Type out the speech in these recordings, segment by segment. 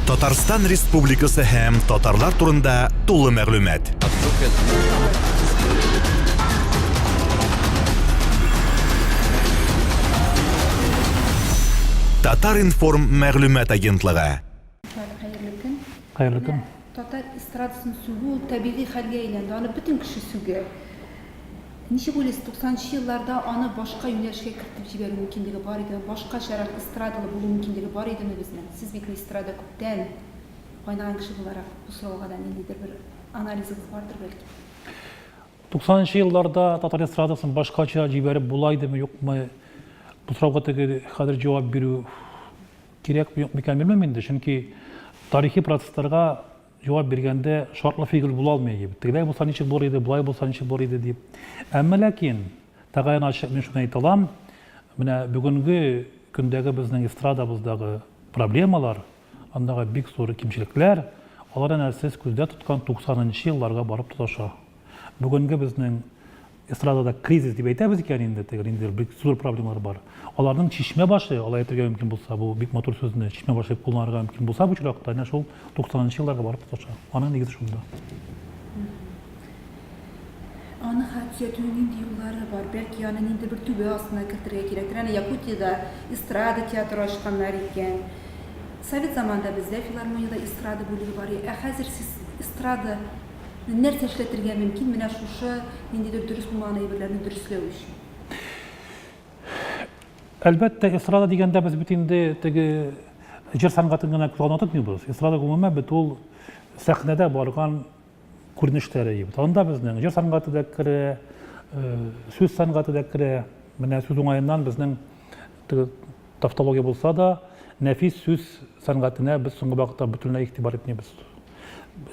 Татарстан Республикасы һәм татарлар турында тулы мәгълүмат. Татар-информ мәгълүмат агентлыгы. Хәерле көн. Хәерле көн. Татар эстрадасын сүгү ул табигый хәлгә әйләнде. Аны бөтен кеше сүгә. Ничек уйлыйсыз, туксанынчы елларда аны башка юнәлешкә кертеп җибәрү мөмкинлеге бар идеме, башкачарак эстрадалы булу мөмкинлеге бар идеме безнең? Сез бит эстрада күптән кайнаган кеше буларак, бу сорауга да ниндидер бер анализыгыз бардыр бәлки? Туксанынчы елларда татар эстрадасын башкача җибәреп була идеме, юкмы, бу сорауга теге хәзер җавап бирү кирәкме, юкмы икәнен белмим инде, чөнки тарихи процессларга Җавап биргәндә шартлы фигыль була алмый дип. Тегеләй булса ничек булыр иде, болай булса ничек булыр иде дип. Әмма ләкин тәгаен ачык мин шуны әйтә алам, менә бүгенге көндәге безнең эстрадабыздагы проблемалар, андагы бик зур кимчелекләр, алар әнә сез күздә тоткан 90 нчы елларга барып тоташа. Бүгенге безнең эстрадада кризис дип әйтәбез икән инде, теге ниндидер бик зур проблемалар бар. Аларның чишмә башы, алай әйтергә мөмкин булса, бу бик матур сүзне чишмә башы дип кулланырга мөмкин булса бу очракта, әнә шул 90 нчы елларга барып тоташа. Аның нигезе шунда. Аны хәл төзәтүнең нинди юллары бар? Бәлки аны ниндидер бер түбә астына кертергә кирәктер. Әнә Якутиядә эстрада театры ачканнар икән. Совет заманында бездә филармониядә эстрада бүлеге бар иде. Ә хәзер сез эстрада Нәрсә эшләтергә мөмкин менә шушы ниндидер дөрес булмаган әйберләрне дөресләү өчен? Әлбәттә, эстрада дигәндә без бит инде теге җыр сәнгатен генә күз алдына тотмыйбыз. Эстрада гомумән бит ул сәхнәдә барган күренешләре. Анда безнең җыр сәнгате дә керә, сүз сәнгате дә керә. Менә сүз уңаеннан безнең теге Тавтология булса да, нәфис сүз сәнгатенә без соңгы вакытта бөтенләй игътибар итмибез.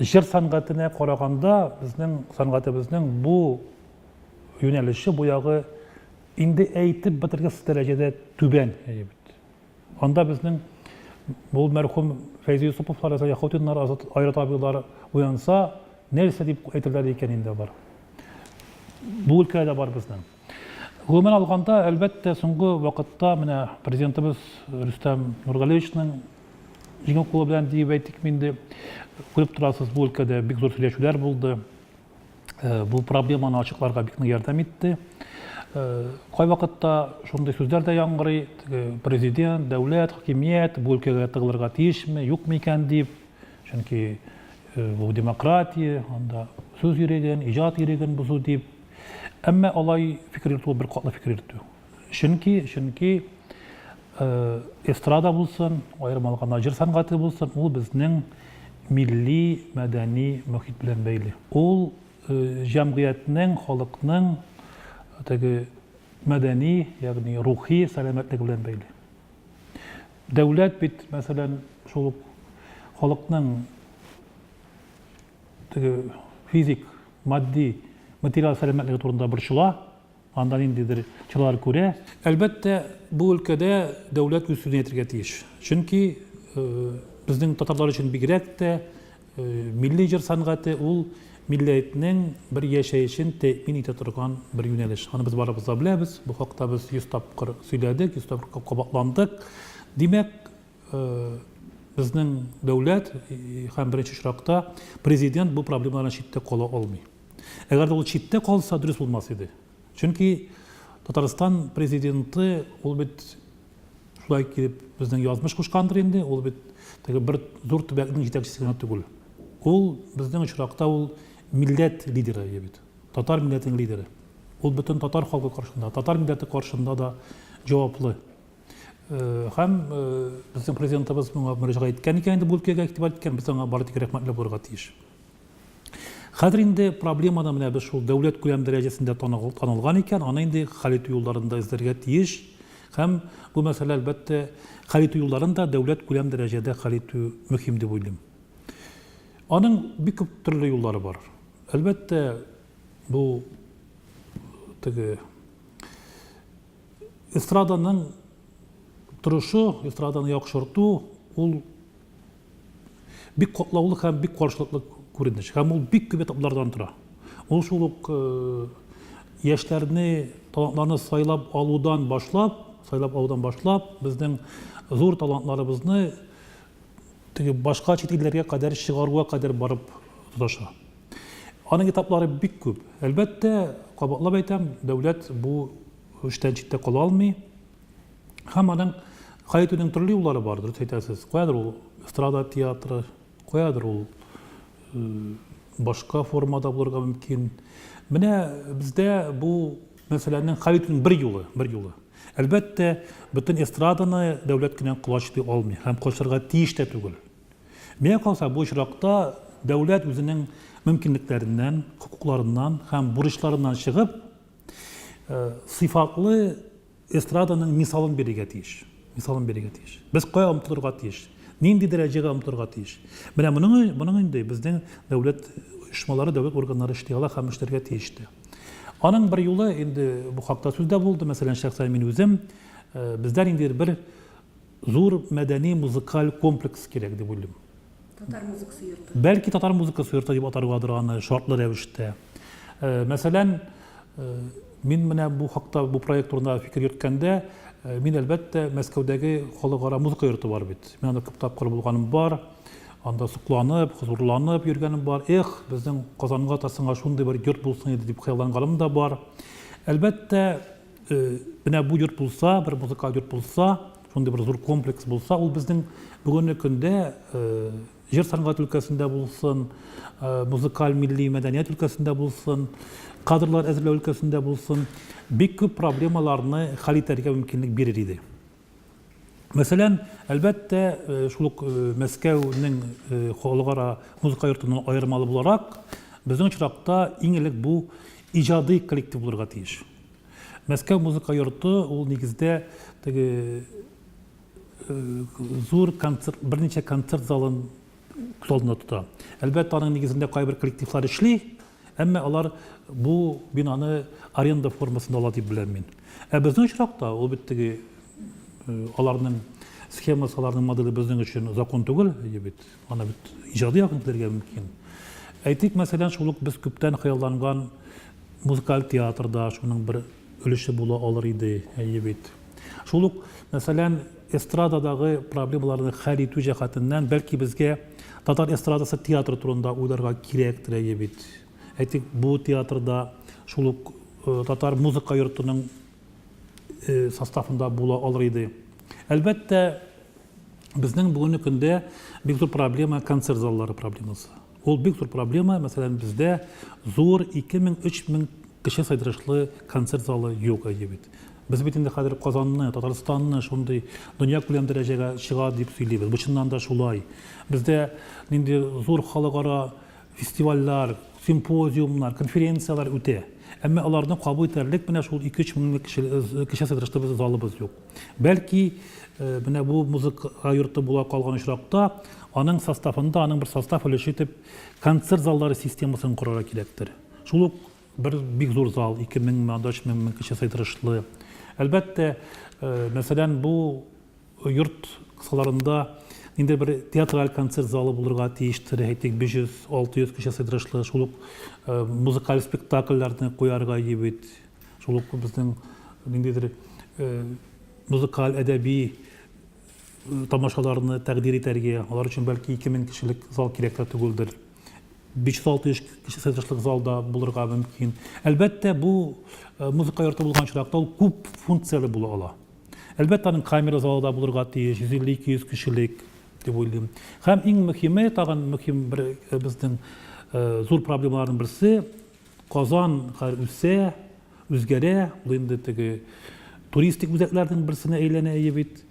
Җыр сәнгатенә караганда, безнең сәнгатебезнең бу юнәлеше, бу ягы инде әйтеп бетергесез дәрәҗәдә түбән. Анда безнең бу мәрхүм Фәйзи Юсуповлар, Азат Яхутиннар, Азат Айрат абыйлар уянса, нәрсә дип әйтерләр икән инде алар. Бу өлкәдә дә бар безнең. Гомумән алганда, әлбәттә, соңгы вакытта менә президентыбыз Рөстәм Нургалиевичның җиңел кулы белән диеп әйтик инде, күреп торасыз, бу өлкәдә бик зур сөйләшүләр булды. Э, бу проблеманы ачыкларга бик нык ярдәм итте. Э, кайвакытта шундый сүзләр дә яңгырый, президент, дәүләт, хакимият бу өлкәгә тыгылырга тиешме, юкмы икән дип. Чөнки э, бу демократия, анда сүз иреген, иҗат иреген бозу дип. Әмма алай фикер йөртү ул бер катлы фикер йөртү. Чөнки, чөнки э, эстрада булсын, аерым алганда җыр сәнгате булсын, ул безнең милли мәдәни мохит белән бәйле. Ул э, җәмгыятьнең, халыкның теге мәдәни, ягъни рухи сәламәтлеге белән бәйле. Дәүләт бит, мәсәлән, шул ук халыкның теге физик, матди, материаль сәламәтлеге турында борчыла, анда ниндидер чаралар күрә. Әлбәттә, бу өлкәдә дәүләт үз сүзен әйтергә тиеш. Чөнки безнең татарлар өчен бигрәк тә милли җыр сәнгате ул милләтнең бер яшәешен тәэмин итә торган бер юнәлеш. Аны без барыбыз да беләбез, бу хакта без 100 тапкыр сөйләдек, 100 тапкыр кабатландык. Димәк, Безнең дәүләт һәм беренче очракта президент бу проблемалардан читтә кала алмый. Әгәр дә ул читтә калса, дөрес булмас иде. Чөнки Татарстан президенты ул бит шулай килеп безнең язмыш кушкандыр инде, ул бит теге бер зур төбәкнең җитәкчесе генә түгел. Ул безнең очракта ул милләт лидеры бит. Татар милләтенең лидеры. Ул бөтен татар халкы каршында, татар милләте каршында да җаваплы. Һәм безнең президентыбыз моңа мөрәҗәгать иткән икән инде бу өлкәгә игътибар иткән, без аңа бары тик рәхмәтле булырга тиеш. Хәзер инде проблеманы менә без шул дәүләт күләм дәрәҗәсендә танылган икән, аны инде хәл итү юлларын да эзләргә тиеш. Һәм бу мәсьәлә, әлбәттә, хәл итү юлларын да дәүләт күләм дәрәҗәдә хәл итү мөһим дип уйлыйм. Аның бик күп төрле юллары бар. Әлбәттә, бу теге Эстраданың торышы, эстраданы яхшырту, ул бик катлаулы һәм бик каршылыклы күренеш. Һәм ул бик күп этаплардан тора. Ул шул ук э, яшьләрне, талантларны сайлап алудан башлап, сайлап алудан башлап, безнең зур талантларыбызны теге башка чит илләргә кадәр чыгаруга кадәр барып тоташа. Аның этаплары бик күп. Әлбәттә, кабатлап әйтәм, дәүләт бу эштән читтә кала алмый. Һәм аның хәл итүнең төрле юллары бар, дөрес әйтәсез. Каядыр ул эстрада театры, каядыр ул башка формада булырга мөмкин. Менә бездә бу мәсьәләнең хәл итүнең бер юлы, бер юлы. Әлбәттә, бөтен эстраданы дәүләт кенә колачлый алмый һәм колачларга тиеш тә түгел. Миңа калса, бу очракта дәүләт үзенең мөмкинлекләреннән, хокукларыннан һәм бурычларыннан чыгып, сыйфатлы эстраданың мисалын бирергә тиеш. Мисалын бирергә тиеш. Без кая омтылырга тиеш? Нинди дәрәҗәгә омтылырга тиеш? Менә моның, моның инде безнең дәүләт оешмалары, дәүләт органнары эшли ала һәм эшләргә тиеш тә. Аның бер юлы инде бу хакта сүз дә булды, мәсәлән, шәхсән мин үзем, бездә ниндидер бер зур мәдәни музыкаль комплекс кирәк дип уйлыйм. Татар музыкасы йорты. Бәлки татар музыкасы йорты дип атаргадыр аны шартлы рәвештә. Мәсәлән, мин менә бу хакта, бу проект турында фикер йөрткәндә, мин әлбәттә Мәскәүдәге халыкара музыка йорты бар бит. Мин анда күп тапкыр булганым бар. Анда сокланып, хозурланып йөргәнем бар. Эх, безнең Казанга да сиңа шундый бер йорт булсын иде дип хыялланганым да бар. Әлбәттә, менә бу йорт булса, бер музыкаль йорт булса, шундый бер зур комплекс булса, ул безнең бүгенге көндә җыр сәнгать өлкәсендә булсын, музыкаль милли мәдәният өлкәсендә булсын, кадрлар әзерләү өлкәсендә булсын, бик күп проблемаларны хәл итәргә мөмкинлек бирер иде. Мәсәлән, әлбәттә, шул ук Мәскәүнең халыкара музыка йортыннан аермалы буларак, безнең очракта иң элек бу иҗади коллектив булырга тиеш. Мәскәү музыка йорты ул нигездә теге зур концерт, берничә концерт залын күз алдында тота. Әлбәттә, аның нигезендә кайбер коллективлар эшли, Әмма алар бу бинаны аренда формасында ала дип беләм мин. Ә безнең очракта ул бит теге аларның схемасы, аларның моделе безнең өчен закон түгел, бит. Аны бит иҗади якын килергә мөмкин. Әйтик, мәсәлән, шул ук без күптән хыялланган музыкаль театрда шуның бер өлеше була алыр иде, әйе бит. Шул ук, мәсәлән, эстрададагы проблемаларны хәл итү җәһәтеннән, бәлки безгә татар эстрадасы театры турында уйларга кирәктер, әйе бит. Әйтик, бу театрда шул ук татар музыка йортының составында була алыр иде. Әлбәттә, безнең бүгенге көндә бик зур проблема концерт заллары проблемасы. Ул бик зур проблема, мәсәлән, бездә зур 2000-3000 кеше сыйдырышлы концерт залы юк, әйе бит. Без бит инде хәзер Казанны, Татарстанны шундый дөньякүләм дәрәҗәгә чыга дип сөйлибез. Бу чыннан да шулай. Бездә нинди зур халыкара фестивальләр, симпозиумнар, конференцияләр үтә. Әмма аларны кабул итәрлек менә шул 2-3 меңлек кеше сыйдырышлы залыбыз юк. Бәлки, менә бу музыка йорты була калган очракта, аның составында, аның бер состав өлеше итеп концерт заллары системасын корырга кирәктер. Шул ук бер бик зур зал, 2000 ме, анда 3000 ме кеше сыйдырышлы. Әлбәттә, мәсәлән, бу йорт кысаларында ниндидер бер театраль концерт залы булырга тиештер, әйтик, 500-600 кеше сыйдырышлы, шул ук музыкаль спектакльләрне куярга бит. Шул ук безнең ниндидер музыкаль, әдәби тамашаларны тәкъдир итәргә, алар өчен бәлки 2000 кешелек зал кирәк тә түгелдер. 500-600 кеше сыйдырышлык зал да булырга мөмкин. Әлбәттә, бу музыка йорты булган очракта ул күп функцияле була ала. Әлбәттә, аның камера залы да булырга тиеш, 150-200 кешелек дип уйлыйм. Һәм иң мөһиме, тагын мөһим бер безнең зур проблемаларның берсе, Казан хәзер үсә, үзгәрә, ул инде теге туристик үзәкләрнең берсенә әйләнә әйе бит.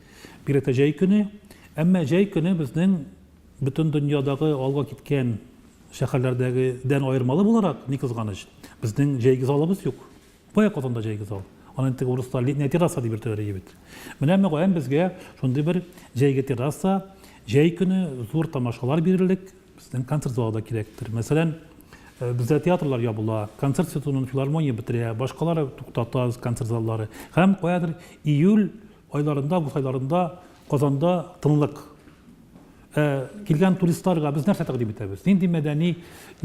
Бигрәк тә җәй көне. Әмма җәй көне безнең бөтен дөньядагы алга киткән шәһәрләрдәгедән аермалы буларак, ни кызганыч, безнең җәйге залыбыз юк. Кая Казанда җәйге зал? Аны теге урыслар летняя терраса дип йөртәләр иде бит. Менә мөгаен безгә шундый бер җәйге терраса, җәй көне зур тамашалар бирерлек безнең концерт залы да кирәктер. Мәсәлән, бездә театрлар ябыла, концерт сезонын филармония бетерә, башкалар туктата концерт заллары. Һәм каядыр июль айларында, август айларында Казанда тынлык. Ә килгән туристларга без нәрсә тәкъдим итәбез? Нинди мәдәни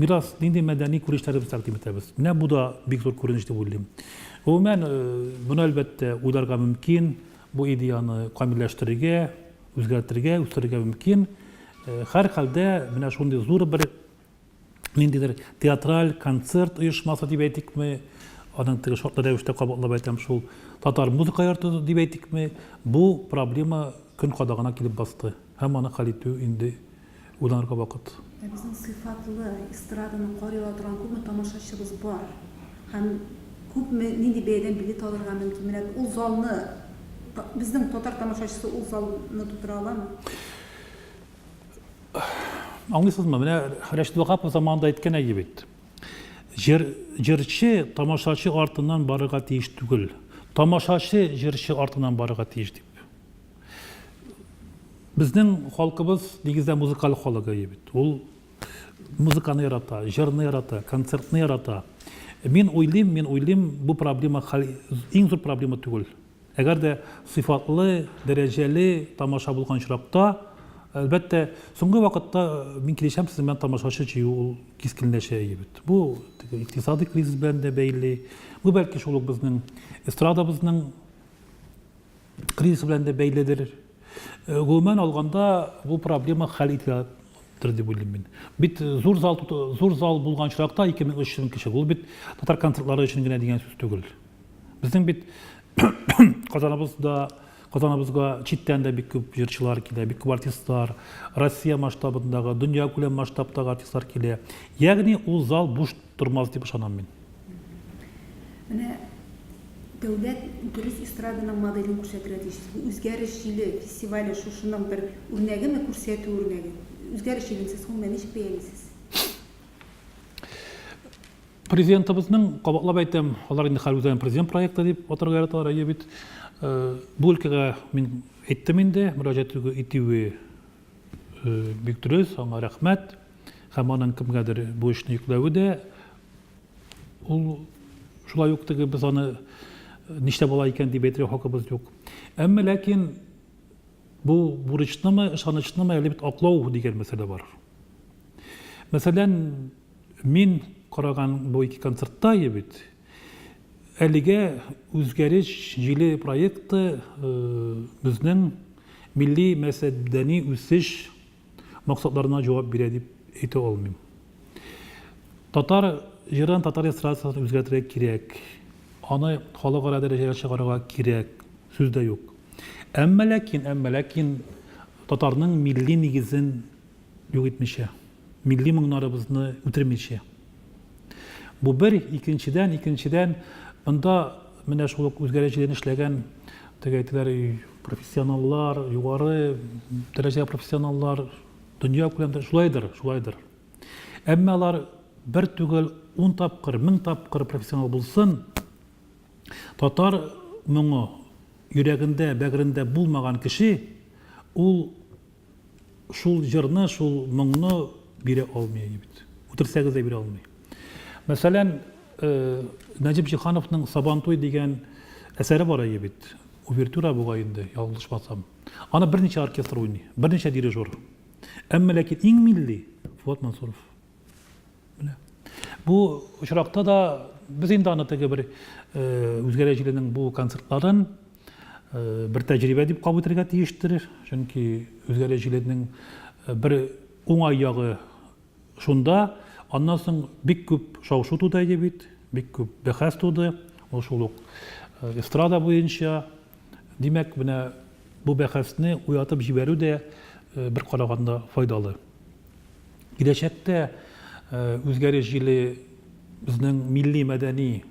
мирас, нинди мәдәни күренешләребез тәкъдим итәбез? Менә бу да бик зур күренеш дип уйлыйм. Гомумән, моны әлбәттә уйларга мөмкин, бу идеяны камилләштерергә, үзгәртергә, үстерергә мөмкин. Һәрхәлдә менә шундый зур бер ниндидер театраль концерт оешмасы дип әйтикме, аның теге шартлы рәвештә кабатлап әйтәм шул, татар музыка йорты дип әйтикме, бу проблема көн кадагына килеп басты һәм аны хәл итү инде уйланырга вакыт. Ә безнең сыйфатлы эстраданы карый ала торган күпме тамашачыбыз бар? Һәм күпме, нинди бәядән билет алырга мөмкин? Менә ул залны, безнең татар тамашачысы ул залны тутыра аламы? Аңлыйсызмы, менә Рәшит Ваһапов заманында әйткән әйе бит. Җыр, җырчы тамашачы артыннан барырга тиеш түгел. Тамашачы җырчы артыннан барырга тиеш дип. Безнең халкыбыз нигездә музыкаль халык әйе бит. Ул музыканы ярата, җырны ярата, концертны ярата. Мин уйлыйм, мин уйлыйм, бу проблема хәл, иң зур проблема түгел. Әгәр дә сыйфатлы, дәрәҗәле тамаша булган очракта, әлбәттә, соңгы вакытта мин килешәм сезнең белән тамашачы җыю ул кискенләшә иде бит. Бу теге икътисадый кризис белән дә бәйле. Бу бәлки шул ук безнең эстрадабызның кризисы белән дә бәйледер. Гомумән алганда, бу проблема хәл ителәдер дип уйлыйм мин. Бит зур зал, зур зал булган очракта 2300 мең кеше, ул бит татар концертлары өчен генә дигән сүз түгел. Безнең бит Казаныбызда, Казаныбызга читтән дә бик күп җырчылар килә, бик күп артистлар, Россия масштабындагы, дөньякүләм масштабтагы артистлар килә. Ягъни ул зал буш тормас дип ышанам мин. Менә дәүләт дөрес эстраданың моделен күрсәтергә тиеш. Бу Үзгәреш җиле фестивале шушының бер үрнәгеме, күрсәтү үрнәге? Үзгәреш җилен сез гомумән ничек бәялисез? Президентыбызның, кабатлап әйтәм, алар инде хәзер үзләрен президент проекты дип атарга яраталар, әйе бит. Бу өлкәгә мин әйттем инде, мөрәҗәгать итүе бик дөрес, аңа рәхмәт. Һәм аның кемгәдер бу эшне йөкләве дә ул шулай ук теге без аны нишләп алай икән дип әйтергә хакыбыз юк. Әмма ләкин бу бурычнымы, ышанычнымы әле бит аклау дигән мәсьәлә бар. Мәсәлән, мин караган бу ике концертта бит әлегә Үзгәреш җиле проекты безнең милли мәсәдәни үсеш максатларына җавап бирә дип әйтә алмыйм. Татар җырын, татар эстрадасын үзгәртергә кирәк. Аны халыкара дәрәҗәгә чыгарырга кирәк, сүз дә юк. Әмма ләкин, әмма ләкин татарның милли нигезен юк итмичә, милли моңнарыбызны үтермичә. Бу бер, икенчедән, икенчедән, монда менә шул ук үзгәреш җилен эшләгән, теге әйтәләр, профессионаллар, югары дәрәҗә профессионаллар, дөнья күләмендә шулайдыр, шулайдыр. Әмма алар бер түгел, ун тапкыр, мең тапкыр профессионал булсын, татар моңы йөрәгендә, бәгырендә булмаган кеше, ул шул җырны, шул моңны бирә алмый бит. Үтерсәгез дә бирә алмый. Мәсәлән, Нәҗип Җиһановның Сабантуй дигән әсәре бар әйе бит. Увертюра бугай инде, ялгышмасам. Аны берничә оркестр уйный, берничә дирижер. Әмма ләкин иң милли Фуат Мансуров. Менә. Бу очракта да без инде аны теге бер Үзгәрә җиленең бу концертларын бер тәҗрибә дип кабул итәргә тиештер. Чөнки Үзгәрә җиленең бер уңай ягы шунда, аннан соң бик күп шау-шу туды иде бит, бик күп бәхәс туды. Ул шул ук эстрада буенча. Димәк, менә бу бәхәсне уятып җибәрү дә бер караганда файдалы. Киләчәктә Үзгәреш җиле безнең милли мәдәни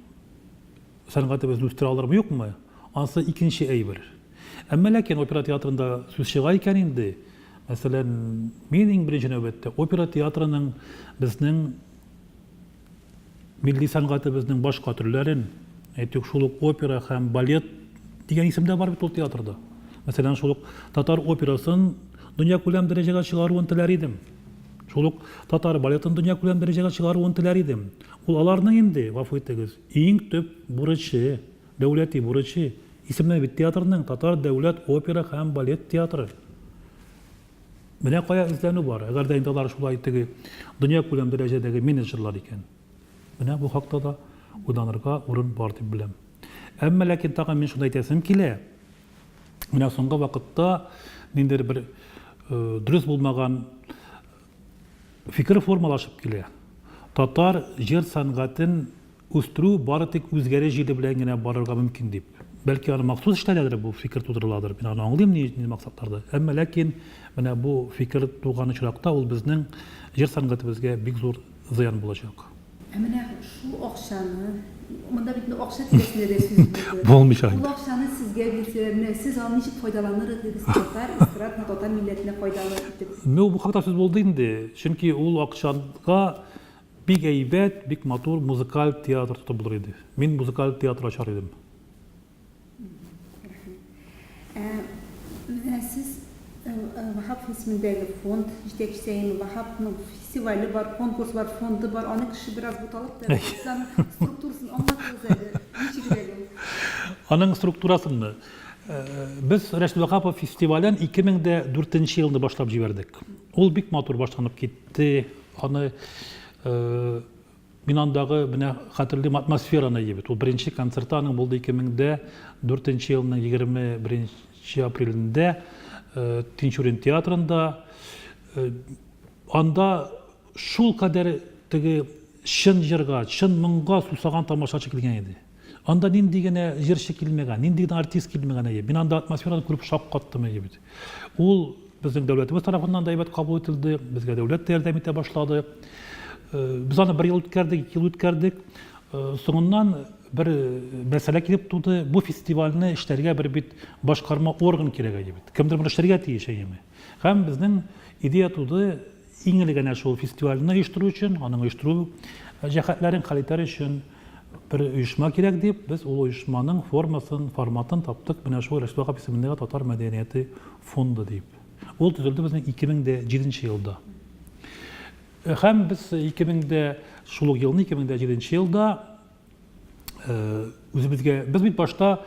сәнгатебезне үстерә алырмы, юкмы, анысы икенче әйбер. Әмма ләкин опера театрында сүз чыга икән инде, мәсәлән, мин иң беренче нәүбәттә опера театрының безнең милли сәнгатебезнең башка төрләрен, әйтик, шул ук опера һәм балет дигән исем дә бар бит ул театрда. Мәсәлән, шул ук татар операсын дөньякүләм дәрәҗәгә чыгаруын теләр идем. Шул ук татар балетын дөньякүләм дәрәҗәгә чыгаруын теләр идем. Ул аларның инде, гафу итегез, иң төп бурычы, дәүләти бурычы. Исеме бит театрның, Татар дәүләт опера һәм балет театры. Менә кая эзләнү бар. Әгәр дә инде алар шулай теге дөньякүләм дәрәҗәдәге менеджерлар икән. Менә бу хакта да уйланырга урын бар дип беләм. Әмма ләкин тагын мин шуны әйтәсем килә. Менә соңгы вакытта ниндидер бер дөрес булмаган фикер формалашып килә. Татар җыр сәнгатен үстерү бары тик үзгәреш җиле белән генә барырга мөмкин дип. Бәлки аны махсус эшләнәдер бу фикер тудырыладыр. Мин аны аңлыйм ни максатларда. Әмма ләкин менә бу фикер туган очракта ул безнең җыр сәнгатебезгә бик зур зыян булачак. Ә менә шул акчаны, монда бит инде акча тирәсендә дә сүз булды. Булмыйча Ул акчаны сезгә бирсәләр, менә сез аны ничек файдаланыр идегез татар эстрадына, татар милләтенә файдалы итеп? Ну, бу хакта сүз булды инде. Чөнки ул акчага бик әйбәт, бик матур музыкаль театр тотып булыр иде. Мин музыкаль театр ачар идем. Ә менә сез Ваһапов исемендәге фонд җитәкчесе, әйеме? Ваһаповның фестивале бар, конкурс бар, фонды бар. Аны кеше бераз буталып та, сез аның структурасын аңлатыгыз әле. Ничегрәк ул? Аның структурасынмы? Без Рәшит Ваһапов фестивален 2004 елны башлап җибәрдек. Ул бик матур башланып китте. Аны Мин андагы менә хәтерлим атмосфераны ебет. Ул беренче концерты аның булды 2004 елның 21 апрелендә э, Тинчурин театрында. Э, анда шул кадәр теге чын җырга, чын моңга сусаган тамашачы килгән иде. Анда нинди генә җырчы килмәгән, нинди генә артист килмәгән әйе. Мин анда атмосфераны күреп шаккаттым әйе бит. Ул безнең дәүләтебез тарафыннан да әйбәт кабул ителде, безгә дәүләт тә ярдәм итә башлады. Э, без аны бер ел үткәрдек, ике ел үткәрдек. Э, соңыннан бер э, мәсьәлә килеп туды. Бу фестивальне эшләргә бер бит башкарма орган кирәк әйе бит. Кемдер моны эшләргә тиеш әйеме. Һәм безнең идея туды, Иң элек әнә шул фестивальне оештыру өчен, аның оештыру җәһәтләрен хәл итәр өчен бер оешма кирәк дип, без ул оешманың формасын, форматын таптык менә шул Рәшит Ваһап исемендәге Татар мәдәнияте фонды дип. Ул төзелде безнең 2007 елда. Һәм без 2000 шул ук елны 2007 елда үзебезгә без бит башта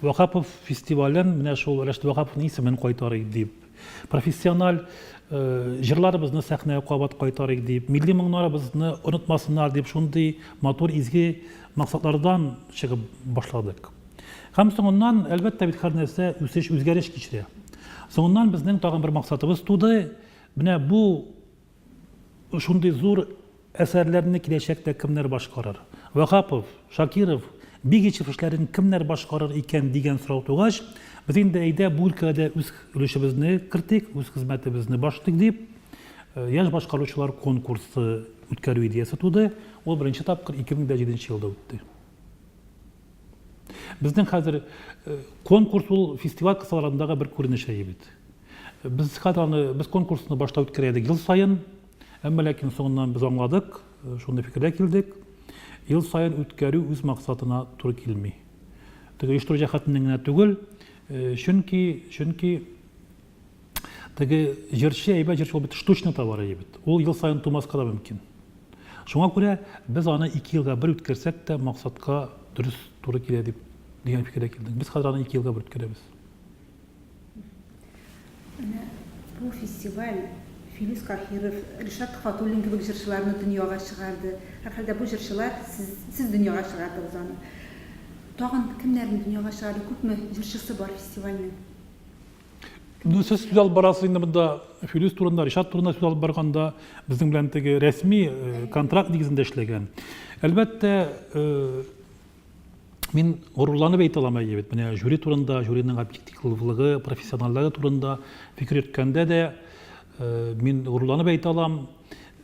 Вахапов фестивален менә шул Рәшит Вахаповның исемен кайтарыйк дип, профессиональ җырларыбызны сәхнәгә кабат кайтарыйк дип, милли моңнарыбызны онытмасыннар дип шундый матур изге максатлардан чыгып башладык. Һәм соңыннан, әлбәттә бит һәр нәрсә үсеш, үзгәреш кичерә. Соңыннан безнең тагын бер максатыбыз туды. Менә бу Шундый зур әсәрләрне киләчәктә кемнәр башкарыр? Ваһапов, Шакиров, Бигичев эшләрен кемнәр башкарыр икән дигән сорау тугач, без инде әйдә бу өлкәгә дә үз өлешебезне кертик, үз хезмәтебезне башлыйк дип, яшь башкаручылар конкурсы үткәрү идеясе туды. Ул беренче тапкыр 2007 елда үтте. Безнең хәзер конкурс ул фестиваль кысаларындагы бер күренеш әйе бит. Без хәзер аны без конкурсны башта үткәрә идек ел саен, әмма ләкин соңыннан без аңладык, шундый фикергә килдек. Ел саен үткәрү үз максатына туры килми. Теге оештыру җәһәтеннән генә түгел, чөнки чөнки теге җырчы әйбәт җырчы ул бит штучный товар әйе бит. Ул ел саен тумаска да мөмкин. Шуңа күрә без аны ике елга бер үткәрсәк тә максатка дөрес туры килә дип дигән фикергә килдек. Без хәзер аны ике елга бер үткәрәбез. Менә бу фестиваль Филүс Каһиров, Ришат Төхвәтуллин кебек җырчыларны дөньяга чыгарды. Һәрхәлдә бу җырчылар сез, сез дөньяга чыгардыгыз аны. Тагын кемнәрне дөньяга чыгарды, күпме җырчысы бар фестивальнең? Ну, сез сүз алып барасыз инде монда Филүс турында, Ришат турында сүз алып барганда, безнең белән теге рәсми э, контракт нигезендә эшләгән. Әлбәттә, э, мин горурланып әйтә алам әйе бит, менә жюри турында, жюриның объективлыгы, профессиональлыгы турында фикер йөрткәндә дә э, мин горурланып әйтә алам,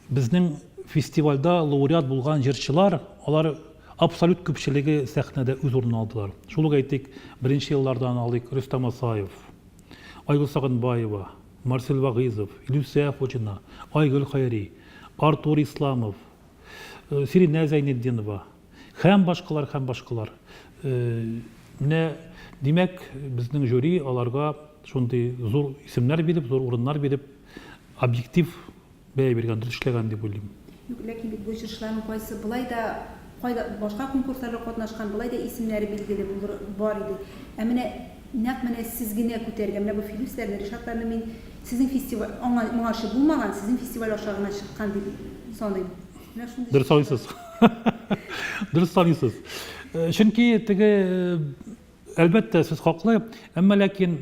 безнең фестивальдә лауреат булган җырчылар, алар абсолют күпчелеге сәхнәдә үз урынын алдылар. Шул ук әйтик, беренче еллардан алыйк Рөстәм Асаев, Айгөл Сагынбаева, Марсель Вагыйзов, Илүсә Хуҗина, Айгөл Хәйри, Артур Исламов, э, Сиринә Зәйнетдинова һәм башкалар, һәм башкалар. Э, менә, димәк, безнең жюри аларга шундый зур исемнәр биреп, зур урыннар биреп, объектив бәя биргән, дөрес эшләгән дип уйлыйм. Юк, ләкин бит бу җырчыларның кайсы болай да кайда башка конкурсларда катнашкан, болай да исемнәре билгеле булыр бар иде. Ә менә нәкъ менә сез генә күтәргән, менә бу Филүсләрне, Ришатларны мин сезнең фестиваль, аңа моңарчы булмаган, сезнең фестиваль аша гына чыккан дип саныйм. Менә шундый Дөрес җырчылар. саныйсыз. Дөрес саныйсыз. Чөнки теге, әлбәттә, сез хаклы, әмма ләкин.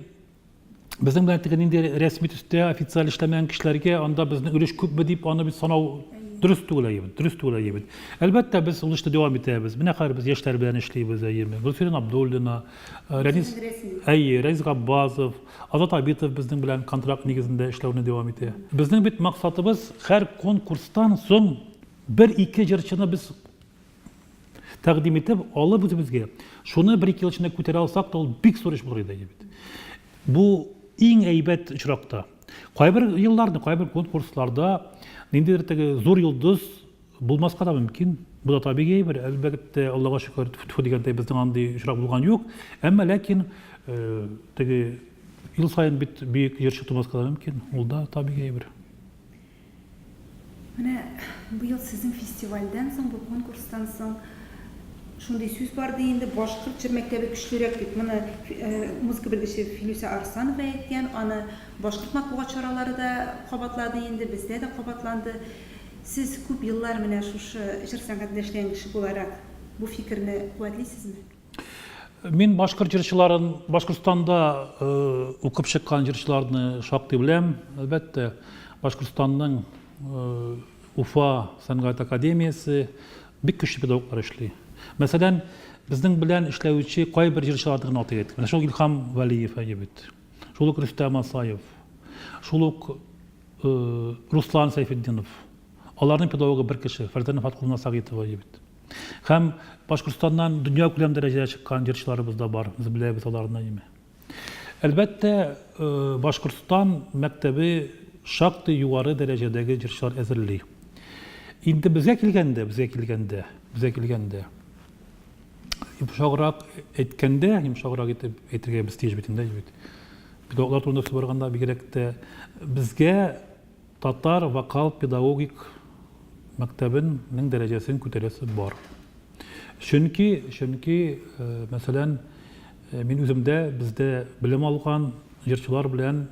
Безнең белән теге нинди рәсми төстә официаль эшләмәгән кешеләргә анда безнең өлеш күпме дип аны бит санау дөрес түгел әйе бит, дөрес түгел әйе бит. Әлбәттә, без ул эшне дәвам итәбез. Менә хәзер без яшьләр белән эшлибез әйеме. Гөлфирә Абдуллина, э, Рәнис әйе, Рәнис Габбазов, Азат Абитов безнең белән контракт нигезендә эшләүне дәвам итә. Безнең бит максатыбыз һәр конкурстан соң бер-ике җырчыны без тәкъдим итеп, алып үзебезгә, шуны бер-ике ел эчендә күтәрә алсак та, ул бик зур эш булыр иде бит. Бу иң әйбәт очракта. Кайбер елларны, кайбер конкурсларда ниндидер теге зур йолдыз булмаска да мөмкин. Бу да табигый әйбер. Әлбәттә, Аллага шөкер, тфү дигәндәй, безнең андый очрак булган юк. Әмма ләкин э, теге ел саен бит бөек җырчы тумаска да мөмкин. Ул да табигый әйбер. Менә быел сезнең фестивальдән соң, бу конкурстан соң шундый сүз барды инде, башкорт җыр мәктәбе көчлерәк дип. Моны музыка белгече Филүсә Арсланова әйткән, аны башкорт матбугат чаралары да кабатлады инде, бездә дә кабатланды. Сез күп еллар менә шушы җыр сәнгатендә эшләгән кеше буларак, бу фикерне куәтлисезме? Мин башкорт җырчыларын, Башкортстанда укып чыккан җырчыларны шактый беләм. Әлбәттә, Башкортстанның Уфа сәнгать академиясе бик көчле педагоглар эшли. Мәсәлән, безнең белән эшләүче кайбер җырчыларны гына атап әйттек. Менә шул Илһам Вәлиев әйе бит. Шул ук Рөстәм Асаев, шул ук Руслан Сәйфетдинов. Аларның педагогы бер кеше, Фәрзәнә Фаткуловна Сагитова әйе бит. Һәм Башкортстаннан дөньякүләм дәрәҗәдә чыккан җырчыларыбыз да бар, без беләбез аларны име. Әлбәттә, Башкортстан мәктәбе шактый югары дәрәҗәдәге җырчылар әзерли. Инде безгә килгәндә, безгә килгәндә, безгә килгәндә, йомшаграк әйткәндә, йомшаграк итеп әйтергә без тиеш бит инде, бит. Педагоглар турында сүз барганда бигрәк тә безгә Татар вокал-педагогик мәктәбенең дәрәҗәсен күтәрәсе бар. Чөнки, чөнки, мәсәлән, мин үзем дә бездә белем алган җырчылар белән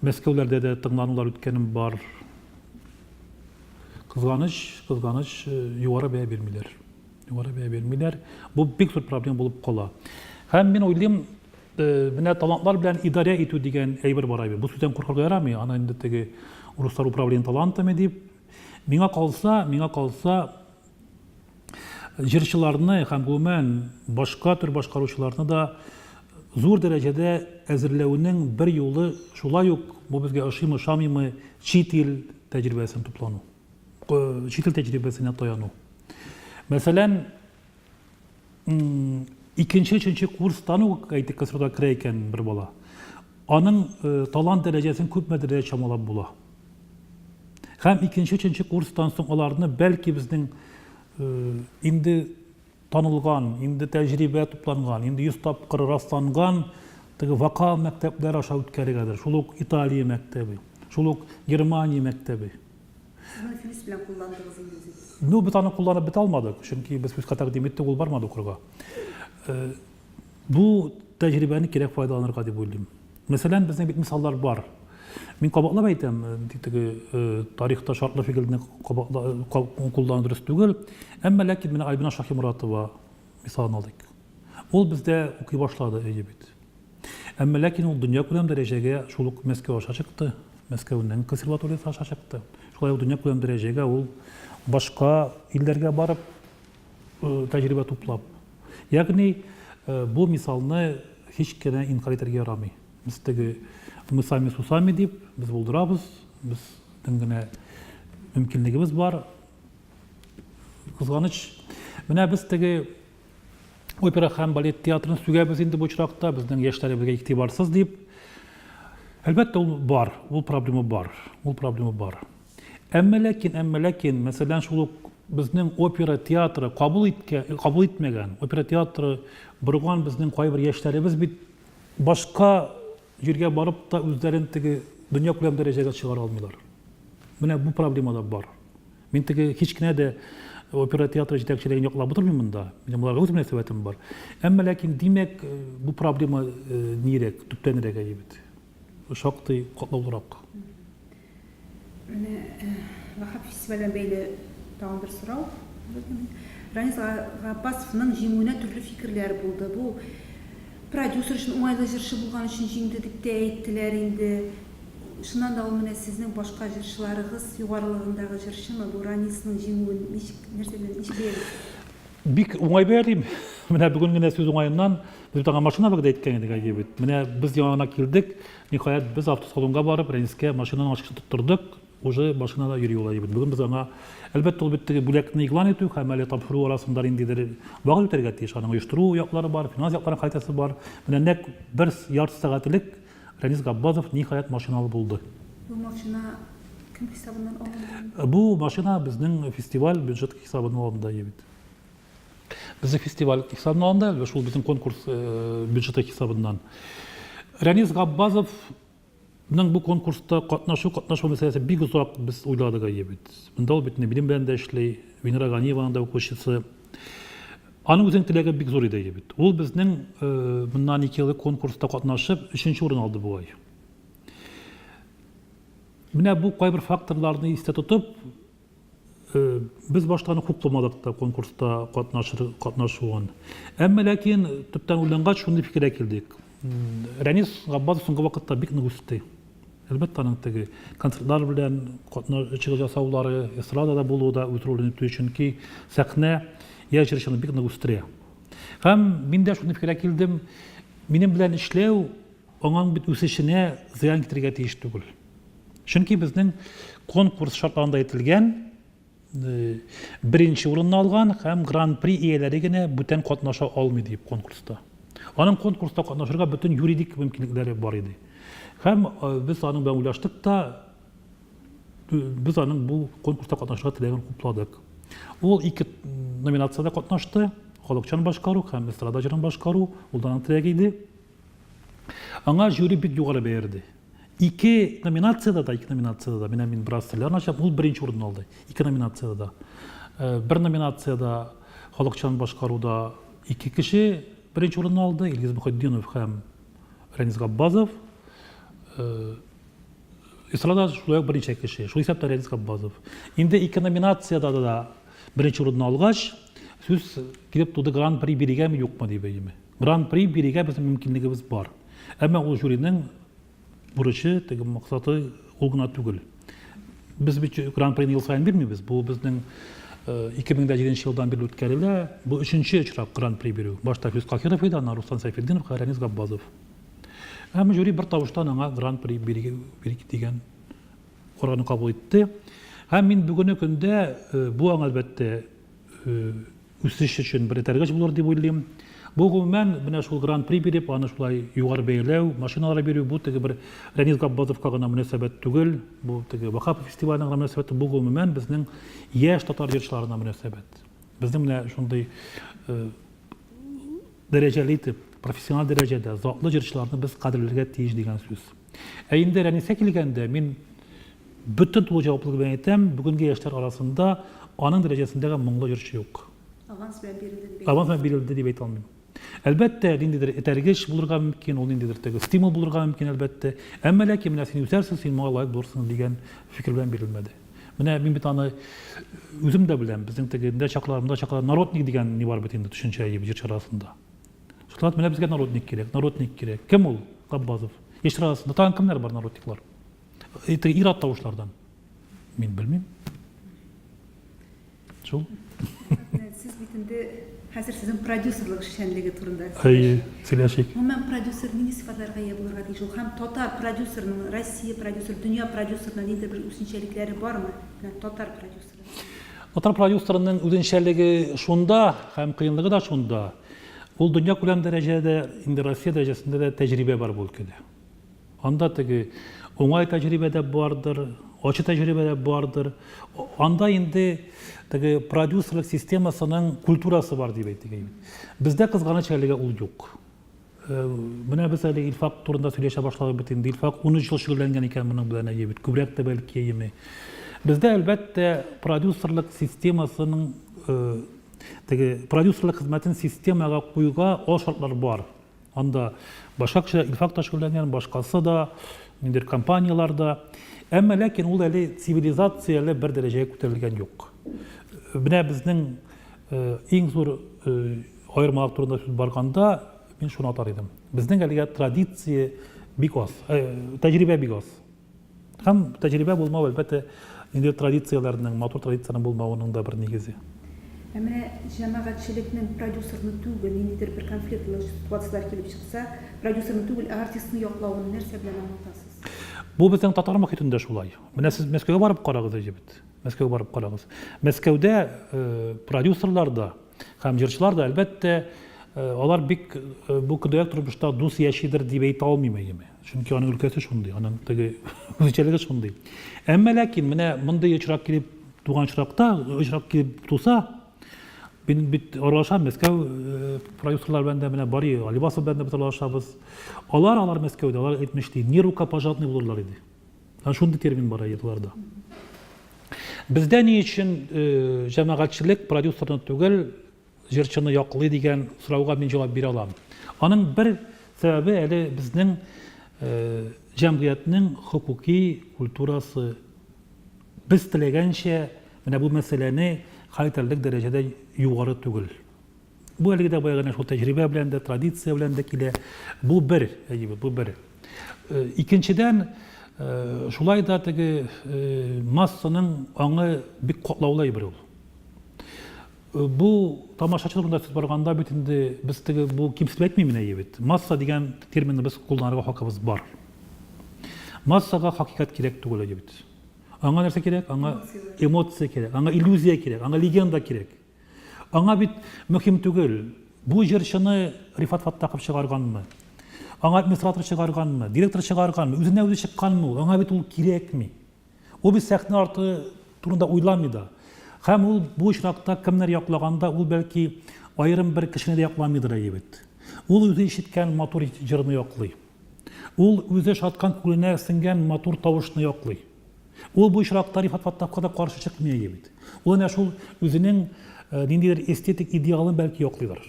Мәскәүләрдә дә тыңланулар үткәнем бар. Кызганыч, кызганыч, югары бәя бирмиләр. Югары бәя бирмиләр. Бу бик зур проблема булып кала. Һәм мин уйлыйм, Менә талантлар белән идарә итү дигән әйбер бар әйбер. Бу сүздән куркырга ярамый. Аны инде теге урыслар управление талантами дип. Миңа калса, миңа калса, җырчыларны һәм гомумән башка төр башкаручыларны да зур дәрәҗәдә әзерләүнең бер юлы шулай ук бу безгә ошыймы, ошамыймы, чит ил тәҗрибәсен туплану. Чит ил тәҗрибәсенә таяну. Мәсәлән, Икенче, өченче курстан ук, әйтик, консерваториягә керә икән бер бала. Аның э, талант дәрәҗәсен күпмедер дә чамалап була. Һәм икенче, өченче курстан соң аларны бәлки безнең э, инде танылган, инде тәҗрибә тупланган, инде 100 тапкыр расланган теге вокал мәктәпләре аша үткәрергәдер. Шул ук Италия мәктәбе, шул ук Германия мәктәбе. Сез моны Филүс белән кулландыгыз инде үзегез. Ну, без аны кулланып бетә алмадык, чөнки без Филүскә тәкъдим иттек, ул бармады укырга. Э, бу тәҗрибәне кирәк файдаланырга дип уйлыйм. Мәсәлән, безнең бит мисаллар бар. Мин кабатлап әйтәм, э, теге э, тарихта шартлы фигыльне куллану дөрес түгел. Әмма ләкин менә Альбина Шаһиморатова мисалын алыйк. Ул бездә укый башлады, әйе бит. Әмма ләкин ул дөньякүләм дәрәҗәгә шул ук Мәскәү аша чыкты, Мәскәүнең консерваториясе аша чыкты. Шулай ук дөньякүләм дәрәҗәгә ул башка илләргә барып тәҗрибә туплап. Ягъни бу мисалны һич кенә инкарь итәргә ярамый. Без теге мы сами с усами дип, без булдырабыз, безнең генә мөмкинлегебез бар. Кызганыч, менә без теге Опера һәм балет театрын сүгәбез инде бу очракта, безнең яшьләребезгә игътибарсыз дип. Әлбәттә, ул бар, ул проблема бар, ул проблема бар. Әмма ләкин, әмма ләкин, мәсәлән, шул ук безнең опера театры кабул иткән, кабул итмәгән, опера театры борган безнең кайбер яшьләребез бит башка җиргә барып та үзләрен теге дөньякүләм дәрәҗәгә чыгара алмыйлар. Менә бу проблема да бар. Мин теге һич кенә дә опера театры җитәкчелеген яклап утырмыйм монда. Минем аларга үз мөнәсәбәтем бар. Әмма ләкин, димәк, бу проблема нирәк, төптәнрәк әйе бит. Шактый катлаулырак. Менә Ваһап фестивале белән бәйле тагын бер сорау. Ранис Габбасовның җиңүенә төрле фикерләр булды. Бу. Продюсер өчен уңайлы җырчы булган өчен җиңде дип тә әйттеләр инде. Чыннан да ул менә сезнең башка җырчыларыгыз югарылыгындагы җырчымы? Бу Ранисның җиңүен ничек, нәрсә белән, ничек бәялисез? Бик уңай бәялим. Менә бүген генә сүз уңаеннан без бит аңа машина вәгъдә иткән идек, әйе бит. Менә без яңа гына килдек. Ниһаять, без автосалонга барып, Рәнискә машинаның ачкычын тоттырдык. Уже машинада йөри ул, әйе бит. Бүген без аңа, әлбәттә, ул бит теге бүләкне игълан итү һәм әле тапшыру арасында ниндидер вакыт үтәргә тиеш. Аның оештыру яклары бар, финанс якларын хәл итәсе бар. Менә нәкъ бер ярты сәгать элек Рәнис Габбазов, ниһаять, машиналы булды. Бу машина кем хисабыннан алынды? Бу машина безнең фестиваль бюджет хисабыннан алынды, әйе бит. Безнең фестиваль хисабыннан алынды, әлбәттә, шул безнең конкурс бюджеты хисабыннан. Рәнис Габбазовның бу конкурста катнашу, катнашмау мәсьәләсе бик озак без уйладык, әйе бит. Монда ул бит минем белән дә эшли, Венера Ганиеваның да укучысы. Аның үзенең теләге бик зур иде бит. Ул безнең моннан ике еллык конкурста катнашып, өченче урын алды бугай. Менә бу кайбер факторларны истә тотып, без башта аны хупламадык та конкурста катнашыр, катнашуын. Әмма ләкин төптән уйлангач шундый фикергә килдек. Рәнис Габбазов соңгы вакытта бик нык үсте. Әлбәттә, аның теге концертлар белән чыгыш ясаулары, эстрадада булуы да үз ролен үти, чөнки сәхнә яшь җырчыны бик нык үстерә. Һәм мин дә шундый фикергә килдем, минем белән эшләү аңаң бит үсешенә зыян китерергә тиеш түгел. Чөнки безнең конкурс шартларында әйтелгән, беренче урынны алган һәм гран-при ияләре генә бүтән катнаша алмый дип конкурста. Аның конкурста катнашырга бөтен юридик мөмкинлекләре бар иде. Һәм без аның белән уйлаштык та, без аның бу конкурста катнашырга теләген хупладык. Ул ике номинациядә катнашты, халыкчан башкару һәм эстрада җырын башкару, ул да аның теләге иде. Аңа жюри бик югары бәя бирде. Ике номинациядә дә, ике номинациядә дә, менә мин бераз серләрен ачам, ул беренче урынны алды. Ике номинациядә дә. Э, бер номинациядә халыкчан башкаруда ике кеше беренче урынны алды, Илгиз Мөхетдинов һәм Рәнис Габбазов. Э, эстрада шулай ук берничә кеше, шул исәптән Рәнис Габбазов. Инде ике номинациядә дә беренче урынны алгач, сүз килеп туды гран-при бирегәме, юкмы дип әйеме. Гран-при бирергә безнең мөмкинлегебез бар. Әмма ул жюриның бурычы, теге максаты ул гына түгел. Без бит гран-прины ел саен бирмибез. Бу безнең 2007 э, елдан бирле үткәрелә. Бу өченче очрак гран-при бирү. Башта Флүс Кахиров иде, аннан Руслан Сәйфетдинов, хәзер Рәнис Габбазов. Әмма жюри бер тавыштан аңа гран-при бирик дигән карарны кабул итте. Һәм мин бүгенге көндә э, бу аңа әлбәттә э, үсеш өчен бер этәргеч булыр дип уйлыйм. Бу гомумән менә шул гран-при биреп, аны шулай югары бәяләү, машиналар бирү, бу теге бер Рәнис Габбазовка гына мөнәсәбәт түгел, бу теге Вахапов фестиваленә гына мөнәсәбәт, бу гомумән безнең яшь татар җырчыларына мөнәсәбәт. Безнең менә шундый э, дәрәҗәле итеп, профессиональ дәрәҗәдә затлы җырчыларны без кадерләргә тиеш дигән сүз. Ә инде Рәнискә килгәндә, мин Бөтен тулы җаваплылык белән әйтәм, бүгенге яшьләр арасында аның дәрәҗәсендәге моңлы җырчы юк. Аванс белән бирелде дип әйтә Аванс белән бирелде дип әйтә алмыйм. Әлбәттә, ниндидер этәргеч булырга мөмкин, ул ниндидер теге стимул булырга мөмкин, әлбәттә. Әмма ләкин менә син үсәрсең, син моңа лаек булырсың дигән фикер белән бирелмәде. Менә мин бит аны үзем дә беләм, безнең теге инде чаклар, монда чаклар народник дигән ни бар бит инде төшенчә җырчы арасында. Шулай менә безгә народник кирәк, народник кирәк. Кем ул? Габбазов. Яшьләр арасында тагын кемнәр бар народниклар? Это ир-ат тавышлардан. Мин белмим. Шул. Сез бит инде хәзер сезнең продюсерлык эшчәнлеге турында Әйе, сөйләшик. Гомумән, продюсер нинди сыйфатларга ия булырга тиеш ул? Һәм татар продюсерының, Россия продюсер, дөнья продюсерының ниндидер бер үзенчәлекләре бармы? Менә татар продюсеры. Татар продюсерының үзенчәлеге шунда һәм кыенлыгы да шунда. Ул дөньякүләм дәрәҗәдә, инде Россия дәрәҗәсендә дә тәҗрибә бар бу өлкәдә. Анда теге уңай тәҗрибә дә бардыр, ачы тәҗрибә дә бардыр. Анда инде теге продюсерлык системасының культурасы бар дип әйтик. Бездә кызганыч әлегә ул юк. Э, менә без әле Илфак турында сөйләшә башладык бит инде. Илфак 13 ел шөгыльләнгән икән моның белән, әйе бит. Күбрәк тә бәлки, әйеме. Бездә әлбәттә продюсерлык системасының э, теге продюсерлык хезмәтен системага куюга ал шартлар бар. Анда башка кешеләр Илфак та шөгыльләнгән, башкасы да, ниндидер компанияләр дә. Әмма ләкин ул әле цивилизацияле бер дәрәҗәгә күтәрелгән юк. Менә безнең иң зур аермалар турында сүз барганда, мин шуны атар идем. Безнең әлегә традиция бик аз, тәҗрибә бик аз. Һәм тәҗрибә булмау, әлбәттә, инде традицияләрнең, матур традициянең булмавының да бер нигезе. Ә менә җәмәгатьчелекнең продюсерны түгел, ниндидер бер конфликтлы ситуацияләр килеп чыкса, продюсерны түгел, ә артистны яклавын нәрсә белән аңлатасыз? Бу безнең татар мохитендә шулай. Менә сез Мәскәүгә барып карагыз, әйе бит. Мәскәүгә барып карагыз. Мәскәүдә продюсерлар да һәм җырчылар да, әлбәттә, алар бик бу көндәлек тормышта дус яшидер дип әйтә алмыйм, әйеме. Чөнки аның өлкәсе шундый, аның теге үзенчәлеге шундый. Әмма ләкин менә мондый очрак килеп туган очракта, очрак килеп туса, мин бит аралашам Мәскәү продюсерлар белән дә, менә Бари Алибасов белән дә без аралашабыз. Алар, алар Мәскәүдә, алар әйтмешли, не рукопожатный булырлар иде. Ә шундый термин бар әйе боларда. Бездә ни өчен җәмәгатьчелек продюсерны түгел, җырчыны яклый дигән сорауга мин җавап бирә алам. Аның бер сәбәбе әле безнең җәмгыятьнең хокуки культурасы без теләгәнчә менә бу мәсьәләне хәл итәрлек дәрәҗәдә югары түгел. Бу әлеге дә баягы шул тәҗрибә белән дә, традиция белән дә килә. Бу бер, әйе, бу бер. Икенчедән, шулай да теге массаның аңы бик катлаулы әйбер ул. Бу тамашачы турында сүз барганда бит инде без теге бу кимсетеп әйтмим әйе бит. Масса дигән терминны без кулланырга хакыбыз бар. Массага хакыйкать кирәк түгел әйе бит. Аңа нәрсә кирәк? Аңа эмоция кирәк, аңа иллюзия кирәк, аңа легенда кирәк. Аңа бит мөһим түгел, бу җырчыны Рифат Фаттахов чыгарганмы, аңа администратор чыгарганмы, директор чыгарганмы, үзенә үзе чыкканмы ул, аңа бит ул кирәкми. Ул бит сәхнә арты турында уйламый да. Һәм ул бу очракта кемнәр яклаганда, ул бәлки аерым бер кешене дә якламыйдыр әйе бит. Ул үзе ишеткән матур җырны яклый. Ул үзе ошаткан күңеленә сеңгән матур тавышны яклый. Ул бу очракта Рифат Фаттаховка да каршы чыкмый әйе бит. Ул әнә шул үзенең ниндидер эстетик идеалын бәлки яклыйдыр.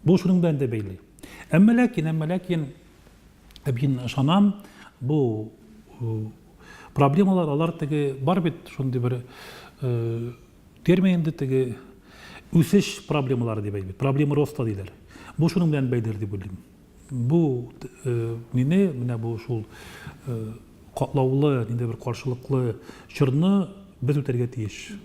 Бу шуның белән дә бәйле. Әмма ләкин, әмма ләкин мин ышанам, бу проблемалар алар теге бар бит шундый бер термин инде теге үсеш проблемалары дип әйтик, проблема роста диләр. Бу шуның белән бәйледер дип уйлыйм. Бу мине менә бу шул катлаулы, нинди бер каршылыклы чорны без үтәргә тиеш.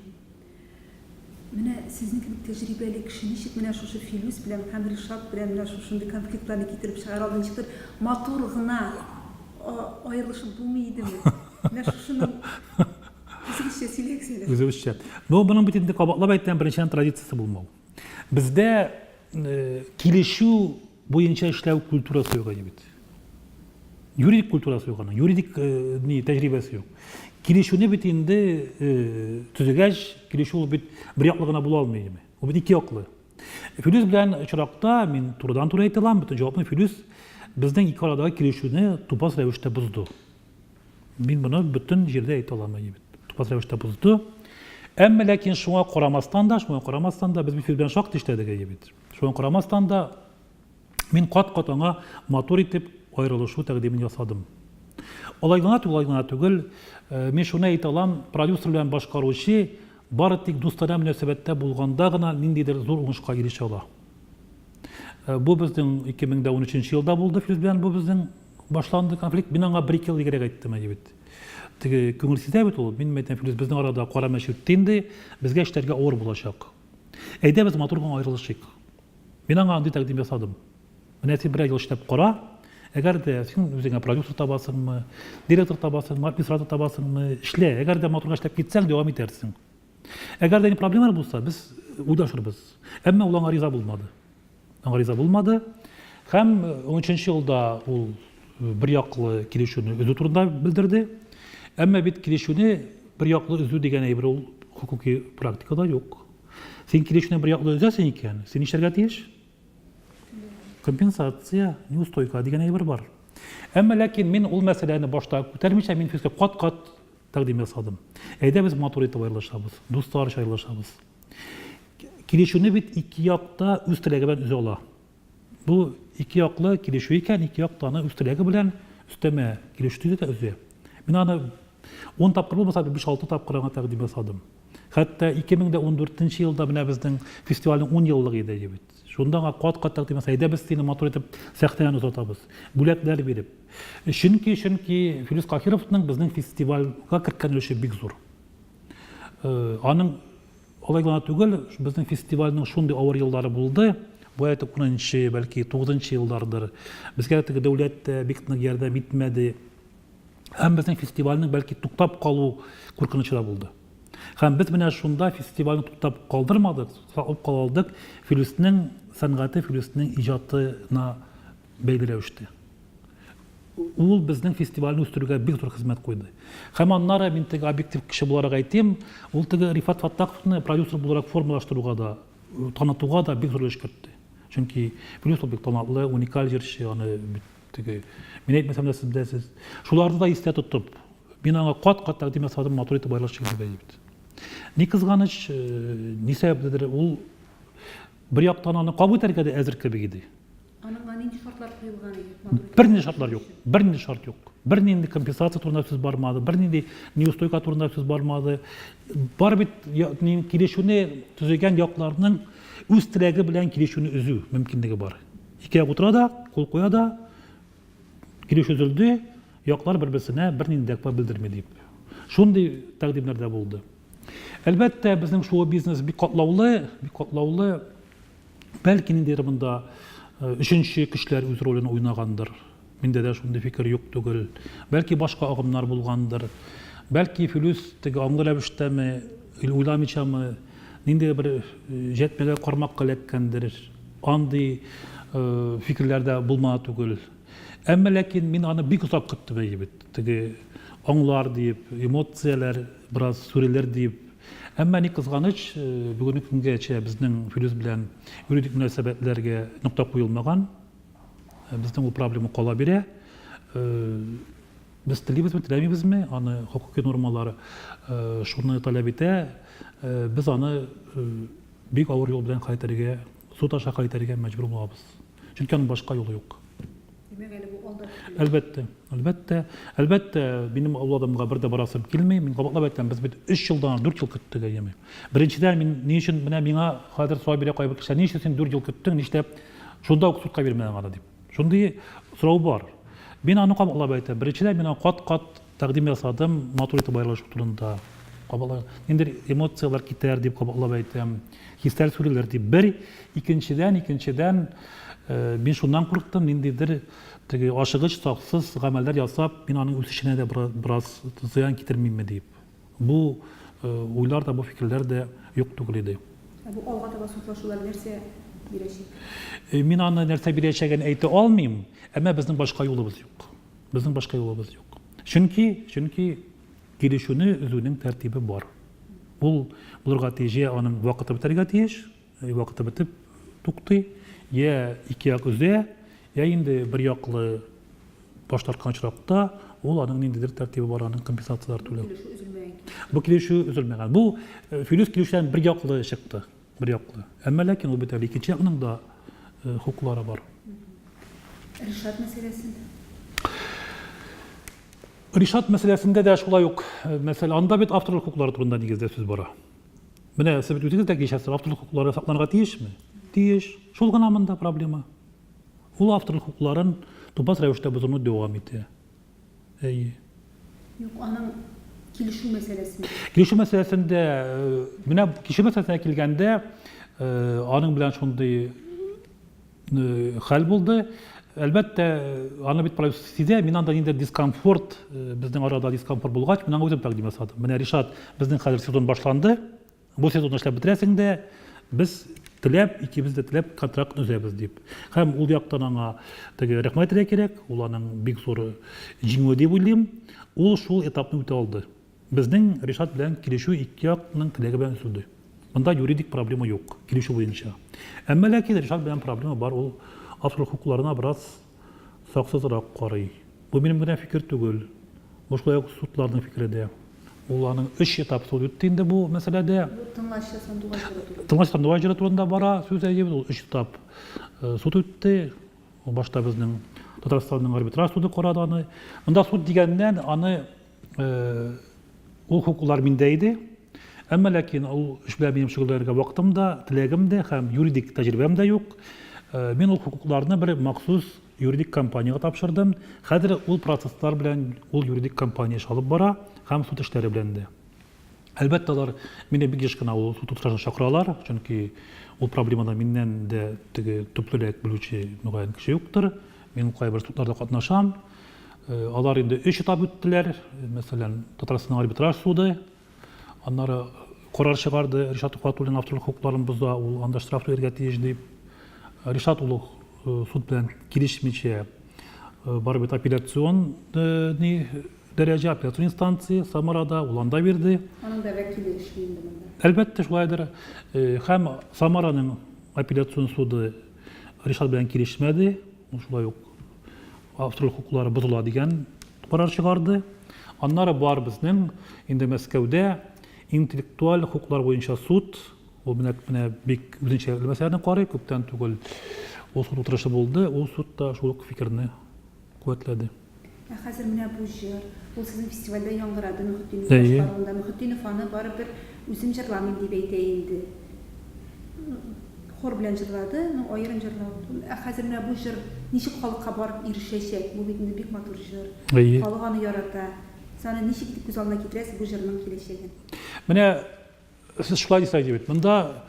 Менә сезнең кебек тәҗрибәле кеше ничек менә шушы Филүс белән һәм Ришат белән менә шушындый конфликтларны китереп чыгара алды? Ничектер матур гына аерылышып булмый идеме? Менә шушының үзегезчә сөйләгез әле. Үзебезчә. Ну, моның бит инде кабатлап әйтәм, беренчедән традициясе булмау. Бездә килешү буенча эшләү культурасы юк иде бит. Юридик культурасы юк аның, юридик ни тәҗрибәсе юк. Килешүне бит инде төзегәч, килешү ул бит бер яклы гына була алмый иде. Ул бит ике яклы. Филүс белән очракта мин турыдан-туры әйтә алам, бөтен җавапны Филүс безнең ике арадагы килешүне тупас рәвештә бозды. Мин моны бөтен җирдә әйтә алам, әйе бит. Тупас рәвештә бозды. Әмма ләкин шуңа карамастан да, шуңа карамастан да без бит белән шактый эшләдек, әйе бит. Шуңа карамастан да мин кат-кат аңа матур итеп аерылышу тәкъдимен ясадым. Алай гына түгел, алай гына түгел, мин шуны әйтә алам, продюсер белән башкаручы бары тик дустанә мөнәсәбәттә булганда гына ниндидер зур уңышка ирешә ала. Бу безнең 2013 елда булды, Филүс белән бу безнең башланды конфликт. Мин аңа бер-ике ел элегрәк әйттем, әйе бит. Теге күңел сизә бит ул. Мин әйтәм, Филүс, безнең арада кара мәче үтте инде, безгә эшләргә авыр булачак. Әйдә без матур гына аерылышыйк. Мин аңа андый тәкъдим ясадым. Менә син берәр ел эшләп кара, әгәр дә син үзеңә продюсер табасыңмы, директор табасыңмы, администратор табасыңмы, эшлә. Әгәр дә матур гына эшләп китсәң, дәвам итәрсең. Әгәр дә инде проблемалар булса, без уйлашырбыз. Әмма ул аңа риза булмады. Аңа риза булмады. Һәм 13 елда ул бер яклы килешүне өзү турында белдерде. Әмма бит килешүне бер яклы өзү дигән әйбер ул хокуки практикада юк. Син килешүне бер яклы өзәсең икән, син нишләргә тиеш? Компенсация, неустойка дигән әйбер бар. Әмма ләкин мин ул мәсьәләне башта күтәрмичә, мин Филүскә кат-кат тәкъдим ясадым. Әйдә без матур итеп аерылышабыз, дусларча аерылышабыз. Килешүне бит ике як та үз теләге белән өзә ала. Бу ике яклы килешү икән, ике як та аны үз теләге белән өстәмә килешү төзи дә өзә. Мин аны 10 тапкыр булмаса, 5-6 тапкыр аңа тәкъдим ясадым. Хәтта 2014 елда менә безнең фестивальнең 10 еллыгы иде бит. Шунда аңа кат-кат тәкъдим ясый, әйдә без сине матур итеп сәхнәдән озатабыз, бүләкләр биреп. Чөнки, чөнки Филүс Каһировның безнең фестивальгә керткән өлеше бик зур. Аның алай гына түгел, безнең фестивальнең шундый авыр еллары булды, бу әле унынчы, бәлки тугызынчы еллардыр. Безгә теге дәүләт тә бик нык ярдәм итмәде. Һәм безнең фестивальнең бәлки туктап калу куркынычы да булды. Һәм без менә шунда фестивальне туктап калдырмадык, саклап кала алдык, Филүснең сәнгате, Филүснең иҗатына бәйле рәвештә. Ул безнең фестивальне үстерүгә бик зур хезмәт куйды. Һәм аннары мин теге объектив кеше буларак әйтим, ул теге Рифат Фаттаховны продюсер буларак формалаштыруга да, танытуга да бик зур өлеш кертте. Чөнки Филүс ул бик талантлы, уникаль җырчы, аны Теге, мин әйтмәсәм дә сез беләсез. Шуларны да истә тотып, мин аңа кат-кат тәкъдим ясадым, матур итеп аерылышыгыз дип бит. Ни кызганыч, э, ни сәбәпледер, ул бер яктан аны кабул итәргә дә әзер кебек иде. Аныңа нинди шартлар куелган иде? Бернинди шартлар юк. Бернинди шарт юк. Бернинди компенсация турында сүз бармады, бернинди неустойка турында сүз бармады. Бар бит килешүне төзегән якларның үз теләге белән килешүне өзү мөмкинлеге бар. Икәү утыра да, кул куя да, килешү өзелде, яклар бер-берсенә бернинди дәгъва белдерми дип. Шундый тәкъдимнәр дә булды. Әлбәттә, безнең шоу-бизнес бик катлаулы, бик катлаулы. Бәлки ниндидер монда э, өченче көчләр үз ролен уйнагандыр. Миндә дә шундый фикер юк түгел. Бәлки башка агымнар булгандыр. Бәлки Филүс теге аңлы рәвештәме, или уйламыйчамы, ниндидер бер җәтмәгә, кармакка эләккәндер. Андый фикерләр дә булмады түгел. Әмма ләкин мин аны бик озак көттем әйе бит. Теге аңлар диеп, эмоцияләр бераз сүрелер диеп. Әмма ни кызганыч, бүгенге көнгәчә безнең Филүс белән юридик мөнәсәбәтләргә нокта куелмаган. Безнең ул проблема кала бирә. Без телибезме, теләмибезме, аны хокукый нормалар шуны таләп итә. Без аны бик авыр юл белән хәл итәргә, суд аша хәл итәргә мәҗбүр булабыз. Чөнки аның башка юлы юк. Димәк, әле бу алда көтелә. Әлбәттә, әлбәттә. Әлбәттә, минем ул адымга бер дә барасым килми. Мин кабатлап әйтәм, без бит 3 елдан 4 ел көттек, әйеме? Беренчедән, мин ни өчен менә миңа хәзер сорау бирә кайбер кешеләр, ни өчен син 4 ел көттең, нишләп Шунда ук судка бирмәдең аны дип. Шундый сорау бар. Мин аны кабатлап әйтәм. Беренчедән, мин аңа кат-кат тәкъдим ясадым, матур итеп аерылышу турында. Кабатлап, ниндидер эмоцияләр китәр дип кабатлап әйтәм. Хисләр сүрелер дип. Бер, икенчедән, икенчедән, э, мин шуннан курыктым, ниндидер теге ашыгыч, саксыз гамәлләр ясап, мин аның үсешенә дә бераз зыян китермимме дип. Бу уйлар да, бу фикерләр дә юк түгел иде. Ә бу алга таба судлашулар нәрсә бирәчәк? Мин аны нәрсә бирәчәген әйтә алмыйм, әмма безнең башка юлыбыз юк. Безнең башка юлыбыз юк. Чөнки, чөнки килешүне өзүнең тәртибе бар. Ул булырга тиеш, я аның вакыты бетәргә тиеш, вакыты бетеп туктый, я ике як өзә, я инде бер яклы Баш тарткан очракта, ул аның ниндидер тәртибе бар, аның компенсацияләр түләү. Бу килешү өзелмәгән килеш. Бу килешү өзелмәгән. Бу э, Филүс килешүдән бер яклы чыкты. Бер яклы. Әмма ләкин ул бит әле икенче якның да э, хокуклары бар. Ришат мәсьәләсендә? Ришат мәсьәләсендә дә шулай ук э, мәсьәлә. Анда бит авторлык хокуклары турында нигездә сүз бара. Менә сез бит үзегез дә килешәсез, авторлык хокуклары сакланырга тиешме? Тиеш. Шул гына монда проблема. Ул авторлык хокукларын тупас рәвештә бозуны дәвам итә. Әйе. Юк, аның килешү мәсьәләсендә. Килешү мәсьәләсендә, менә килешү мәсьәләсенә килгәндә, аның белән шундый хәл булды. Әлбәттә, аны бит продюсер сизә, мин анда ниндидер дискомфорт, безнең арада дискомфорт булгач, мин аңа үзем тәкъдим ясадым. Менә, Ришат, безнең хәзер сезон башланды. Бу сезонны эшләп бетерәсең дә, без теләп, икебез дә теләп контрактны өзәбез дип. Һәм ул яктан аңа теге рәхмәт әйтергә кирәк, ул аның бик зур җиңүе дип уйлыйм. Ул шул этапны үтә алды. Безнең Ришат белән килешү ике якның теләге белән өзелде. Монда юридик проблема юк, килешү буенча. Әмма ләкин Ришат белән проблема бар, ул авторлык хокукларына бераз саксызрак карый. Бу минем генә фикер түгел. Бу шулай ук судларның фикере дә. Ул аның өч этап суд үтте инде бу мәсьәләдә. Бу Тыңлачы сандугач җыры турында. Тыңлачы сандугач җыры турында бара сүз әйе, ул өч этап э, суд үтте. Ул башта безнең Татарстанның арбитраж суды карады аны. Монда суд дигәннән аны э, ул хокуклар миндә иде. Әмма ләкин ул эш белән минем шөгыльләнергә вакытым да, теләгем дә һәм юридик тәҗрибәм дә юк. Мин ул хокукларны бер махсус юридик компаниягә тапшырдым. Хәзер ул процесслар белән ул юридик компания эш алып бара һәм суд эшләре белән дә. Әлбәттә, алар мине бик еш кына ул суд утырышына чакыралар, чөнки ул проблемада миннән дә теге төплерәк белүче, мөгаен, кеше юктыр. Мин кайбер судларда катнашам. Алар инде өч этап үттеләр. Мәсәлән, Татарстанның арбитраж суды, аннары карар чыгарды, Ришат Тухватуллин авторлык хокукларын боза, ул анда штраф түләргә тиеш дип. Ришат ул суд белән килешмичә барып бит апелляцион ни дәрәҗә, апелляцион инстанция Самарада, ул анда бирде. Аның да вәкиле эшли инде монда. Әлбәттә, шулайдыр. Һәм Самараның апелляцион суды Ришат белән килешмәде. Ул шулай ук авторлык хокуклары бозыла дигән карар чыгарды. Аннары бар безнең инде Мәскәүдә интеллектуаль хокуклар буенча суд, ул менә менә бик үзенчәлекле мәсьәләне карый, күптән түгел ул суд утырышы булды, ул суд та шул ук фикерне куәтләде. Ә хәзер менә бу җыр, ул сезнең фестивальдә яңгырады Мөхетдинов башкаруында. Мөхетдинов аны барыбер үзем җырламыйм дип әйтә инде. Хор белән җырлады, ну аерым җырлау. Ә хәзер менә бу җыр ничек халыкка барып ирешәчәк? Бу бит инде бик матур җыр. Халык аны ярата. Сез аны ничек итеп күз алдына китерәсез бу җырның киләчәген? Менә Сез шулай дисәгез бит. Монда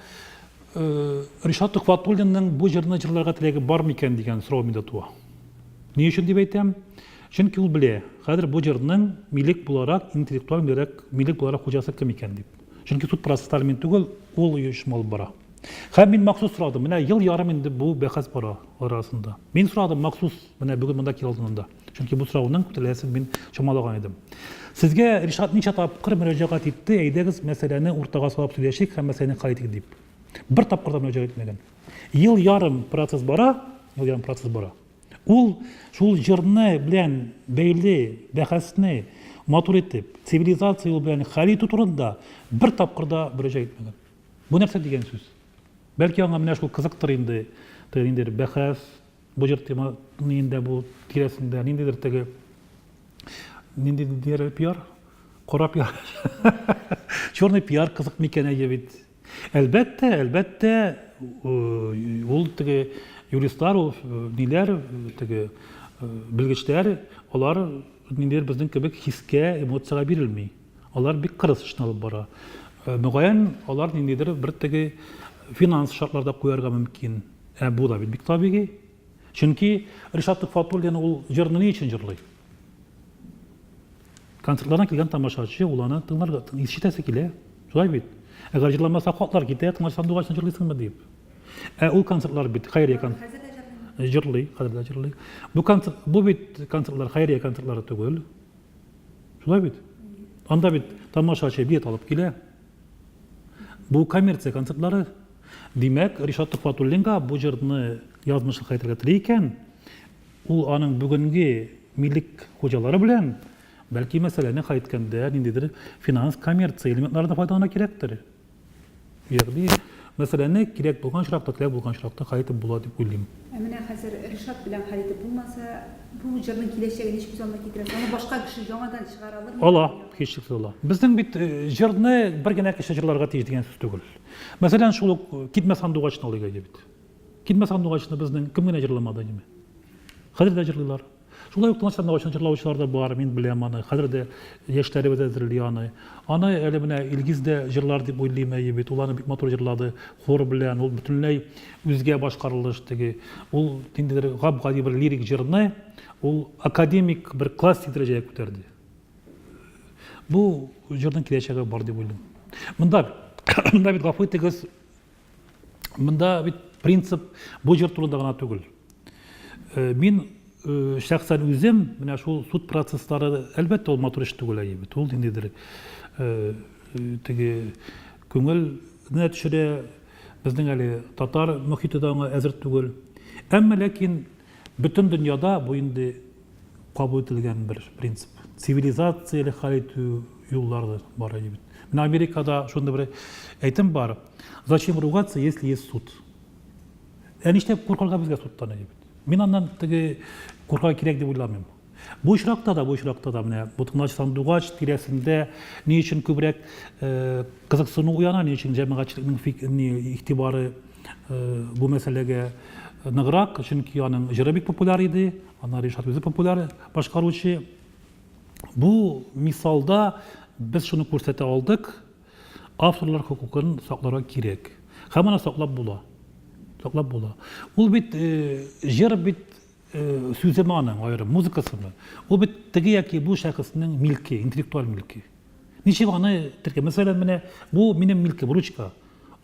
Ришат Төхвәтуллинның бу җырны җырларга теләге бар микән дигән сорау миндә туа. Ни өчен дип әйтәм? Чөнки ул белә, хәзер бу җырның милек буларак, интеллектуаль милек, милек буларак хуҗасы кем икән дип. Чөнки суд процесслары мин түгел, ул оешма алып бара. Һәм мин махсус сорадым, менә ел ярым инде бу бәхәс бара арасында. Мин сорадым махсус, менә бүген монда килә алдында. Чөнки бу сорауның күтәреләсен мин чамалаган идем. Сезгә Ришат ничә тапкыр мөрәҗәгать итте, әйдәгез мәсьәләне уртага салып сөйләшик һәм мәсьәләне хәл итик дип. Бер тапкыр да мөрәҗәгать итмәгән. Ел ярым процесс бара, ел ярым процесс бара. Ул шул җырны белән бәйле бәхәсне матур итеп, цивилизация юлы белән хәл итү турында бер тапкыр да мөрәҗәгать итмәгән. Бу нәрсә дигән сүз? Бәлки аңа менә шул кызыктыр инде, теге ниндидер бәхәс, Бу җыр тема ниендә бу тирәсендә ниндидер теге нинди дияр пиар? Кара пиар. Черный пиар кызык микән әйе бит. Әлбәттә, әлбәттә, ул теге юристлар, ул ниләр, теге белгечләр, алар ниндидер безнең кебек хискә, эмоциягә бирелми. Алар бик кырыс эшне алып бара. Мөгаен, алар ниндидер бер теге финанс шартларда куярга мөмкин. Ә бу да бит бик табигый. Чөнки Ришат Төхфәтуллин ул җырны ни өчен җырлый? Концертлардан килгән тамашачы ул аны тыңларга, ишетәсе килә. Шулай бит. Әгәр җырламаса, хатлар китә, тыңлар сандугачны җырлыйсыңмы дип. Ә ул концертлар бит хәйрия концерт. Хәзер дә җырлыймы? Җырлый, хәзер дә җырлый. Бу концерт, бу бит концертлар хәйрия концертлары түгел. Шулай бит. Анда бит тамашачы билет алып килә. Бу коммерция концертлары. Димәк, Ришат Төхвәтуллинга бу җырны язмышын хәл итәргә тели икән, ул аның бүгенге милек хуҗалары белән, бәлки, мәсьәләне хәл иткәндә ниндидер финанс, коммерция элементларын да файдалана кирәктер. Ягъни, мәсьәләне кирәк булган очракта, теләк булган очракта хәл итеп була дип уйлыйм. Ә менә хәзер Ришат белән хәл итеп булмаса, бу җырның киләчәген ничек күз алдына китерәсез? Аны башка кеше яңадан чыгара алырмы? Ала, һичшиксез ала. Безнең бит җырны бер генә кеше җырларга тиеш дигән сүз түгел. Мәсәлән, шул ук Китмә сандугачны алыйк әйдә бит. Китмә сандугачны безнең кем генә җырламады диме? Хәзер дә җырлыйлар. Шулай ук Тыныч сандугачны җырлаучылар да бар, мин беләм аны. Хәзер дә яшьләребез әзерли аны. Аны әле менә Илгиз дә җырлар дип уйлыйм, әйе бит. Ул аны бик матур җырлады хор белән. Ул бөтенләй үзгә башкарылыш теге. Ул ниндидер гап-гади бер лирик җырны ул академик бер классик дәрәҗәгә күтәрде. Бу җырның киләчәге бар дип уйлыйм. Монда, монда бит гафу итегез, монда бит принцип бу җыр турында гына түгел. Э, мин э, шәхсән үзем менә шул суд процесслары, әлбәттә, ул матур эш түгел әйе бит. Ул ниндидер э, теге күңелне төшерә, безнең әле татар мохите дә аңа әзер түгел. Әмма ләкин бөтен дөньяда бу инде кабул ителгән бер принцип. Цивилизацияле хәл итү юллары бар әйе бит. Менә Америкада шундый бер әйтем бар. Зачем ругаться, если есть суд? Ә нишләп куркырга безгә судтан әйе бит? Мин аннан теге куркырга кирәк дип уйламыйм. Бу очракта да, бу очракта да менә бу тыңлаучы сандугач тирәсендә ни өчен күбрәк кызыксыну уяна, ни өчен җәмәгатьчелекнең игътибары бу мәсьәләгә ныграк, чөнки аның җыры бик популяр иде, аннары Ришат үзе популяр башкаручы. Бу мисалда без шуны күрсәтә алдык, авторлар хокукын сакларга кирәк. Һәм аны саклап була. Саклап була. Ул бит җыр бит сүземе аның аерым, музыкасымы? Ул бит теге яки бу шәхеснең милке, интеллектуаль милке. Ничек аны теркә? Мәсәлән, менә бу минем милкем, ручка.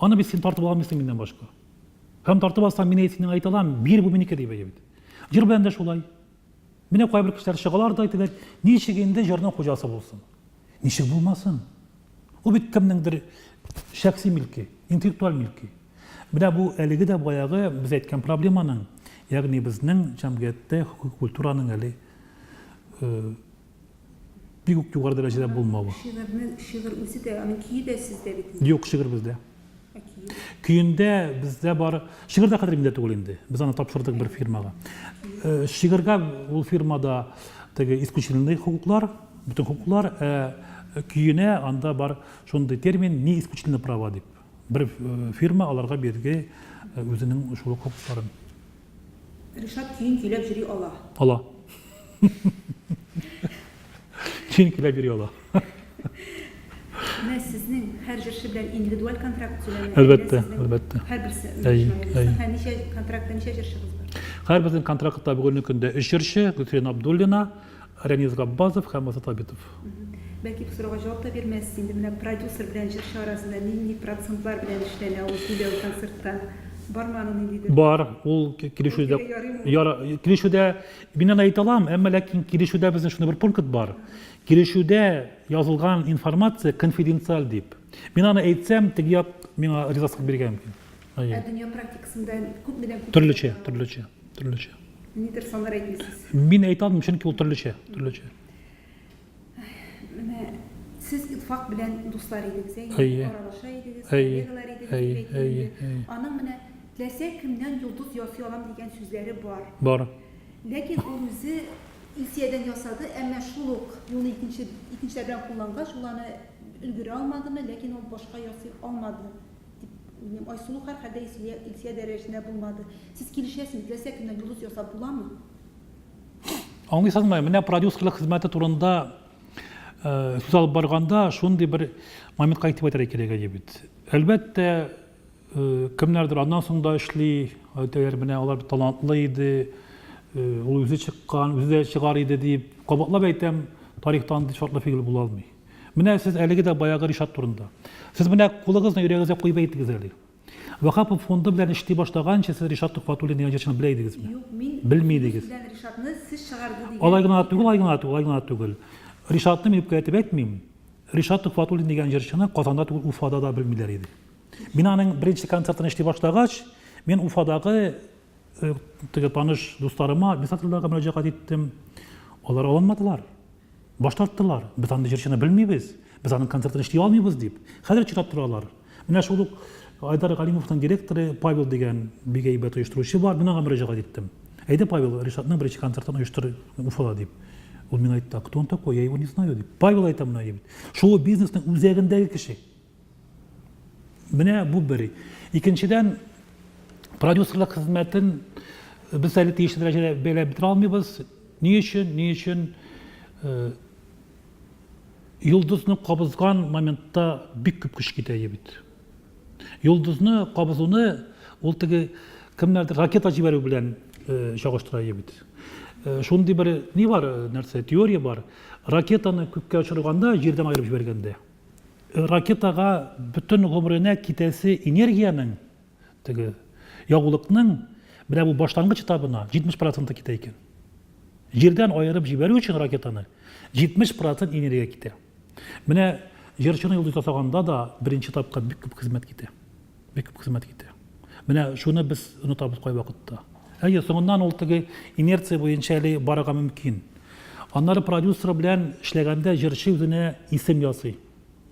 Аны бит син тартып ала алмыйсың миннән башка. Һәм тартып алсаң, мин синең әйтә алам, бир бу минеке дип бит. Җыр белән дә шулай. Менә кайбер кешеләр чыгалар да әйтәләр, ничек инде җырның хуҗасы булсын? Ничек булмасын? Ул бит кемнеңдер шәхси милке, интеллектуаль милке. Менә бу әлеге дә баягы без әйткән проблеманың, ягъни безнең җәмгыятьтә хокук культураның әле э, бик үк югары дәрәҗәдә булмавы. Шигырьне, шигырь үзе дә, аның көе дә сездә бит инде. Юк, шигырь бездә. Ә көе? Көендә бездә бар. Шигырь дә хәзер миндә түгел инде. Без аны тапшырдык бер фирмага. Э, шигырьгә ул фирмада теге исключительный хокуклар, бөтен хокуклар, ә көенә анда бар шундый термин не исключительный права дип. Бер э, фирма аларга бирде э, үзенең шул хокукларын. Ришат көен көйләп йөри ала. Ала. Көен көйләп йөри ала. Менә сезнең һәр җырчы белән индивидуаль контракт төзеләме? Әлбәттә, әлбәттә. Һәрберсе. Әйе, әйе. Ничә контрактта ничә җырчыгыз бар? Һәрберсенең контрактта бүгенге көндә өч җырчы, Гөлфирә Абдуллина, Рәнис Габбазов һәм Азат Абитов. Бәлки бу сорауга җавап та бирмәссез инде. Менә продюсер белән җырчы арасында нинди процентлар белән эшләнә ул түләү концертта? Бармы аның ниндидер? Бар, ул килешүдә яра, килешүдә мин аны әйтә алам, әмма ләкин килешүдә безнең шундый бер пункт бар. Килешүдә язылган информация конфиденциаль дип. Мин аны әйтсәм, теге як миңа ризасызлык бирергә мөмкин. Ә дөнья практикасында күпмедән күпме? Төрлечә, төрлечә, төрлечә. Нидер саннар әйтмисез. Мин әйтә алмыйм, чөнки ул төрлечә, төрлечә. Менә сез Илфак белән дуслар идегез, әйе? Әйе. Аралаша идегез, коллегалар идегез, әйе, әйе, әйе. Аның менә теләсә кемнән йолдыз ясый алам дигән сүзләре бар. Бар. Ләкин ул үзе Илсиядән ясады, әмма шул ук юлны икенче икенчеләр белән куллангач, ул аны өлгерә алмадымы, ләкин ул башка ясый алмады. Дип уйлыйм. Айсылу һәрхәлдә Илсөя, Илсөя дәрәҗәсендә булмады. Сез килешәсезме, теләсә кемнән йолдыз ясап буламы? Аңлыйсызмы, менә продюсерлык хезмәте турында э, сүз алып барганда шундый бер моментка игътибар итәргә кирәк иде бит. Әлбәттә, э, кемнәрдер аннан соң да эшли, әйтәләр, менә алар талантлы иде, э, ул үзе чыккан, үзе дә чыгар иде дип, кабатлап әйтәм, тарихта андый шартлы фигыль була алмый. Менә сез әлеге дә баягы Ришат турында. Сез менә кулыгызны йөрәгегезгә куеп әйтегез әле. Ваһапов фонды белән эшли башлаганчы сез Ришат Төхвәтуллин дигән җырчыны белә идегезме? Юк, мин Белми идегез. белән Ришатны сез чыгарды дигән. Алай гына түгел, алай гына түгел, алай гына түгел. Ришатны мин үпкәләтеп әйтмим. Ришат Төхвәтуллин дигән җырчыны Казанда түгел, Уфада да белмиләр иде. Мин аның беренче концертын эшли башлагач, мин Уфадагы э, теге таныш дусларыма, администраторларга мөрәҗәгать иттем. Алар алынмадылар. Баш тарттылар. Без андый җырчыны белмибез, без аның концертын эшли алмыйбыз дип. Хәзер чират торалар. Менә шул ук Айдар Галимовның директоры Павел дигән бик әйбәт оештыручы бар. Мин аңа мөрәҗәгать иттем. Әйдә, Павел, Ришатның беренче концертын оештыр Уфада дип. Ул миңа әйтте, а кто он такой, я его не знаю дип. Павел әйтә менә дип. Шоу-бизнесның үзәгендәге кеше. Менә бу бер. Икенчедән, продюсерлык хезмәтен без әле тиешле дәрәҗәдә бәяләп бетерә алмыйбыз. Ни өчен? Ни өчен э, йолдызны кабызган моментта бик күп көч китә бит. Йолдызны кабызуны ул теге кемнәрдер ракета җибәрү белән э, чагыштыра бит. Э, шундый бер ни бар, нәрсә, теория бар. Ракетаны күккә очырганда, җирдән аерып җибәргәндә, ракетага бөтен гомеренә китәсе энергиянең, теге ягулыкның менә бу башлангыч этабына 70 проценты китә икән. Җирдән аерып җибәрү өчен ракетаны 70 процент энергия китә. Менә җырчыны йолдыз ясаганда да беренче этапка бик күп хезмәт китә. Бик күп хезмәт китә. Менә шуны без онытабыз кайвакытта. Әйе, соңыннан ул теге инерция буенча әле барырга мөмкин. Аннары продюсер белән эшләгәндә җырчы үзенә исем ясый.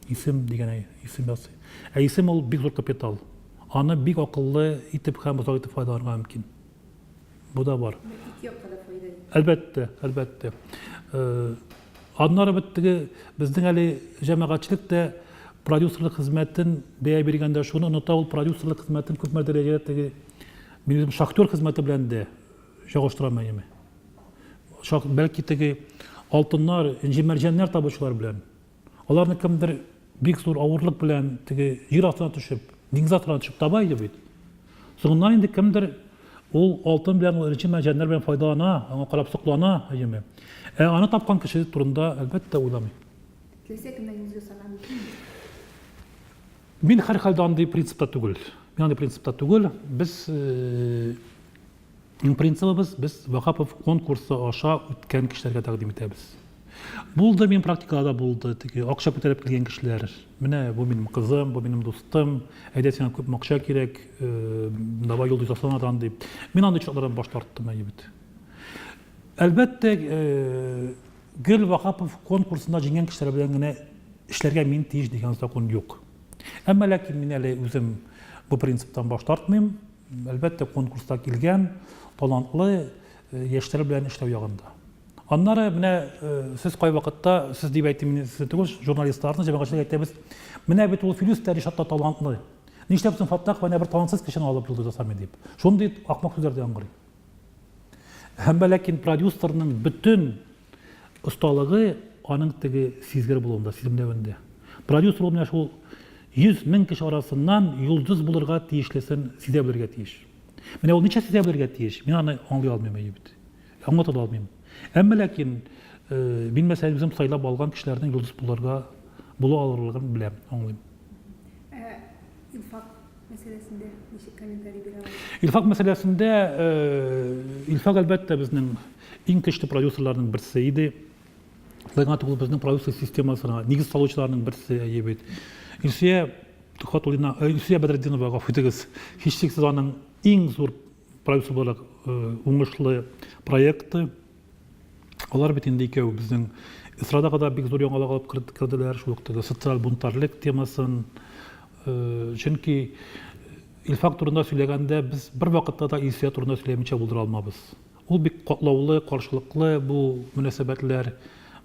Исем дигән исем ясый. Ә исем ул бик зур капитал. Аны бик акыллы итеп һәм озак итеп файдаланырга мөмкин. Бу да бар. Ике якка да файда. Әлбәттә, әлбәттә. Аннары бит теге безнең әле җәмәгатьчелек тә продюсерлык хезмәтен бәя биргәндә шуны оныта, ул продюсерлык хезмәтен күпме дәрәҗәдә теге мин үзем шахтер хезмәте белән дә чагыштырам әйеме. Шах, бәлки теге алтыннар, энҗе-мәрҗәннәр табучылар белән. Аларны кемдер бик зур авырлык белән теге җир астына төшеп, диңгез астына төшеп таба иде бит. Соңыннан инде кемдер ул алтын белән, ул энҗе мәрҗәннәр белән файдалана, аңа карап соклана, әйеме. Ә аны тапкан кеше турында, әлбәттә, уйламый. Теләсә кемнән йөз ясарга мөмкинме? Мин һәрхәлдә андый принципта түгел. Мин андый принципта түгел. Без э, иң принцибыбыз без Вахапов конкурсы аша үткән кешеләргә тәкъдим итәбез. Булды, минем практикада да булды, теге акча күтәреп килгән кешеләр. Менә бу минем кызым, бу минем дустым, әйдә сиңа күпме акча кирәк, э, давай йолдыз ясанадан дип. Мин андый чаклардан баш тарттым, әйе бит. Әлбәттә, э, гел Вахапов конкурсында җиңгән кешеләр белән генә эшләргә мин тиеш дигән закон юк. Әмма ләкин мин әле үзем бу принциптан баш тартмыйм. Әлбәттә, конкурста килгән талантлы э, яшьләр белән эшләү ягында. Аннары менә сез кайвакытта, сез дип әйтим, мин сезне түгел, журналистларны, җәмәгатьчелек әйтәбез, менә бит ул Филүс тә Ришат та талантлы. Нишләп соң Фаттахов әнә бер талантсыз кешене алып йолдыз ясамый дип. Шундый ахмак сүзләр дә яңгырый. Әмма ләкин продюсерның бөтен осталыгы аның теге сизгер булуында, сиземләвендә. Продюсер ул менә шул 100 мең кеше арасыннан йолдыз булырга тиешлесен сизә белергә тиеш. Менә ул ничә сизә белергә тиеш, мин аны аңлый алмыйм әйе бит. Аңлата да алмыйм. Әмма ләкин мин мәсәлән үзем сайлап алган кешеләрнең йолдыз булырга була алырлыгын беләм, аңлыйм. Ә Илфак мәсьәләсендә ничек комментарий бирә аласыз? Илфак мәсьәләсендә Илфак әлбәттә безнең иң көчле продюсерларның берсе иде. Шулай гына түгел, безнең продюсер системасына нигез салучыларның берсе әйе бит. Илсөя Төхвәтуллина, Илсөя Бәдретдинова, гафу итегез, һичшиксез аның иң зур Продюсер буларак уңышлы проекты. Алар бит инде икәү безнең эстрадага да бик зур яңалык алып керделәр, шул ук теге социаль бунтарьлек темасын. Чөнки Илфак турында сөйләгәндә без бер вакытта да Илсөя турында сөйләмичә булдыра алмабыз. Ул бик катлаулы, каршылыклы бу мөнәсәбәтләр.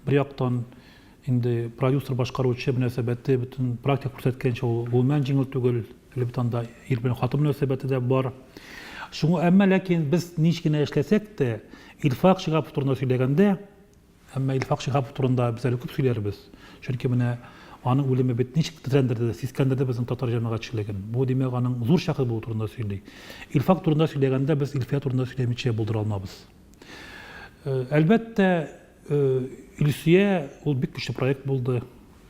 Бер яктан Инде продюсер-башкаручы мөнәсәбәте бөтен практика күрсәткәнчә ул гомумән җиңел түгел. Әле бит анда ир белән хатын мөнәсәбәте дә бар. Шуңа әмма ләкин без ничек кенә эшләсәк тә, Илфак Шиһапов турында сөйләгәндә, әмма Илфак Шиһапов турында без әле күп сөйләрбез. Чөнки менә аның үлеме бит ничек тетрәндерде, сискәндерде безнең татар җәмәгатьчелеген. Бу, димәк, аның зур шәхес булу турында сөйли. Илфак турында сөйләгәндә без Илфия турында сөйләмичә булдыра алмабыз. Әлбәттә, Илсөя ул бик көчле проект булды.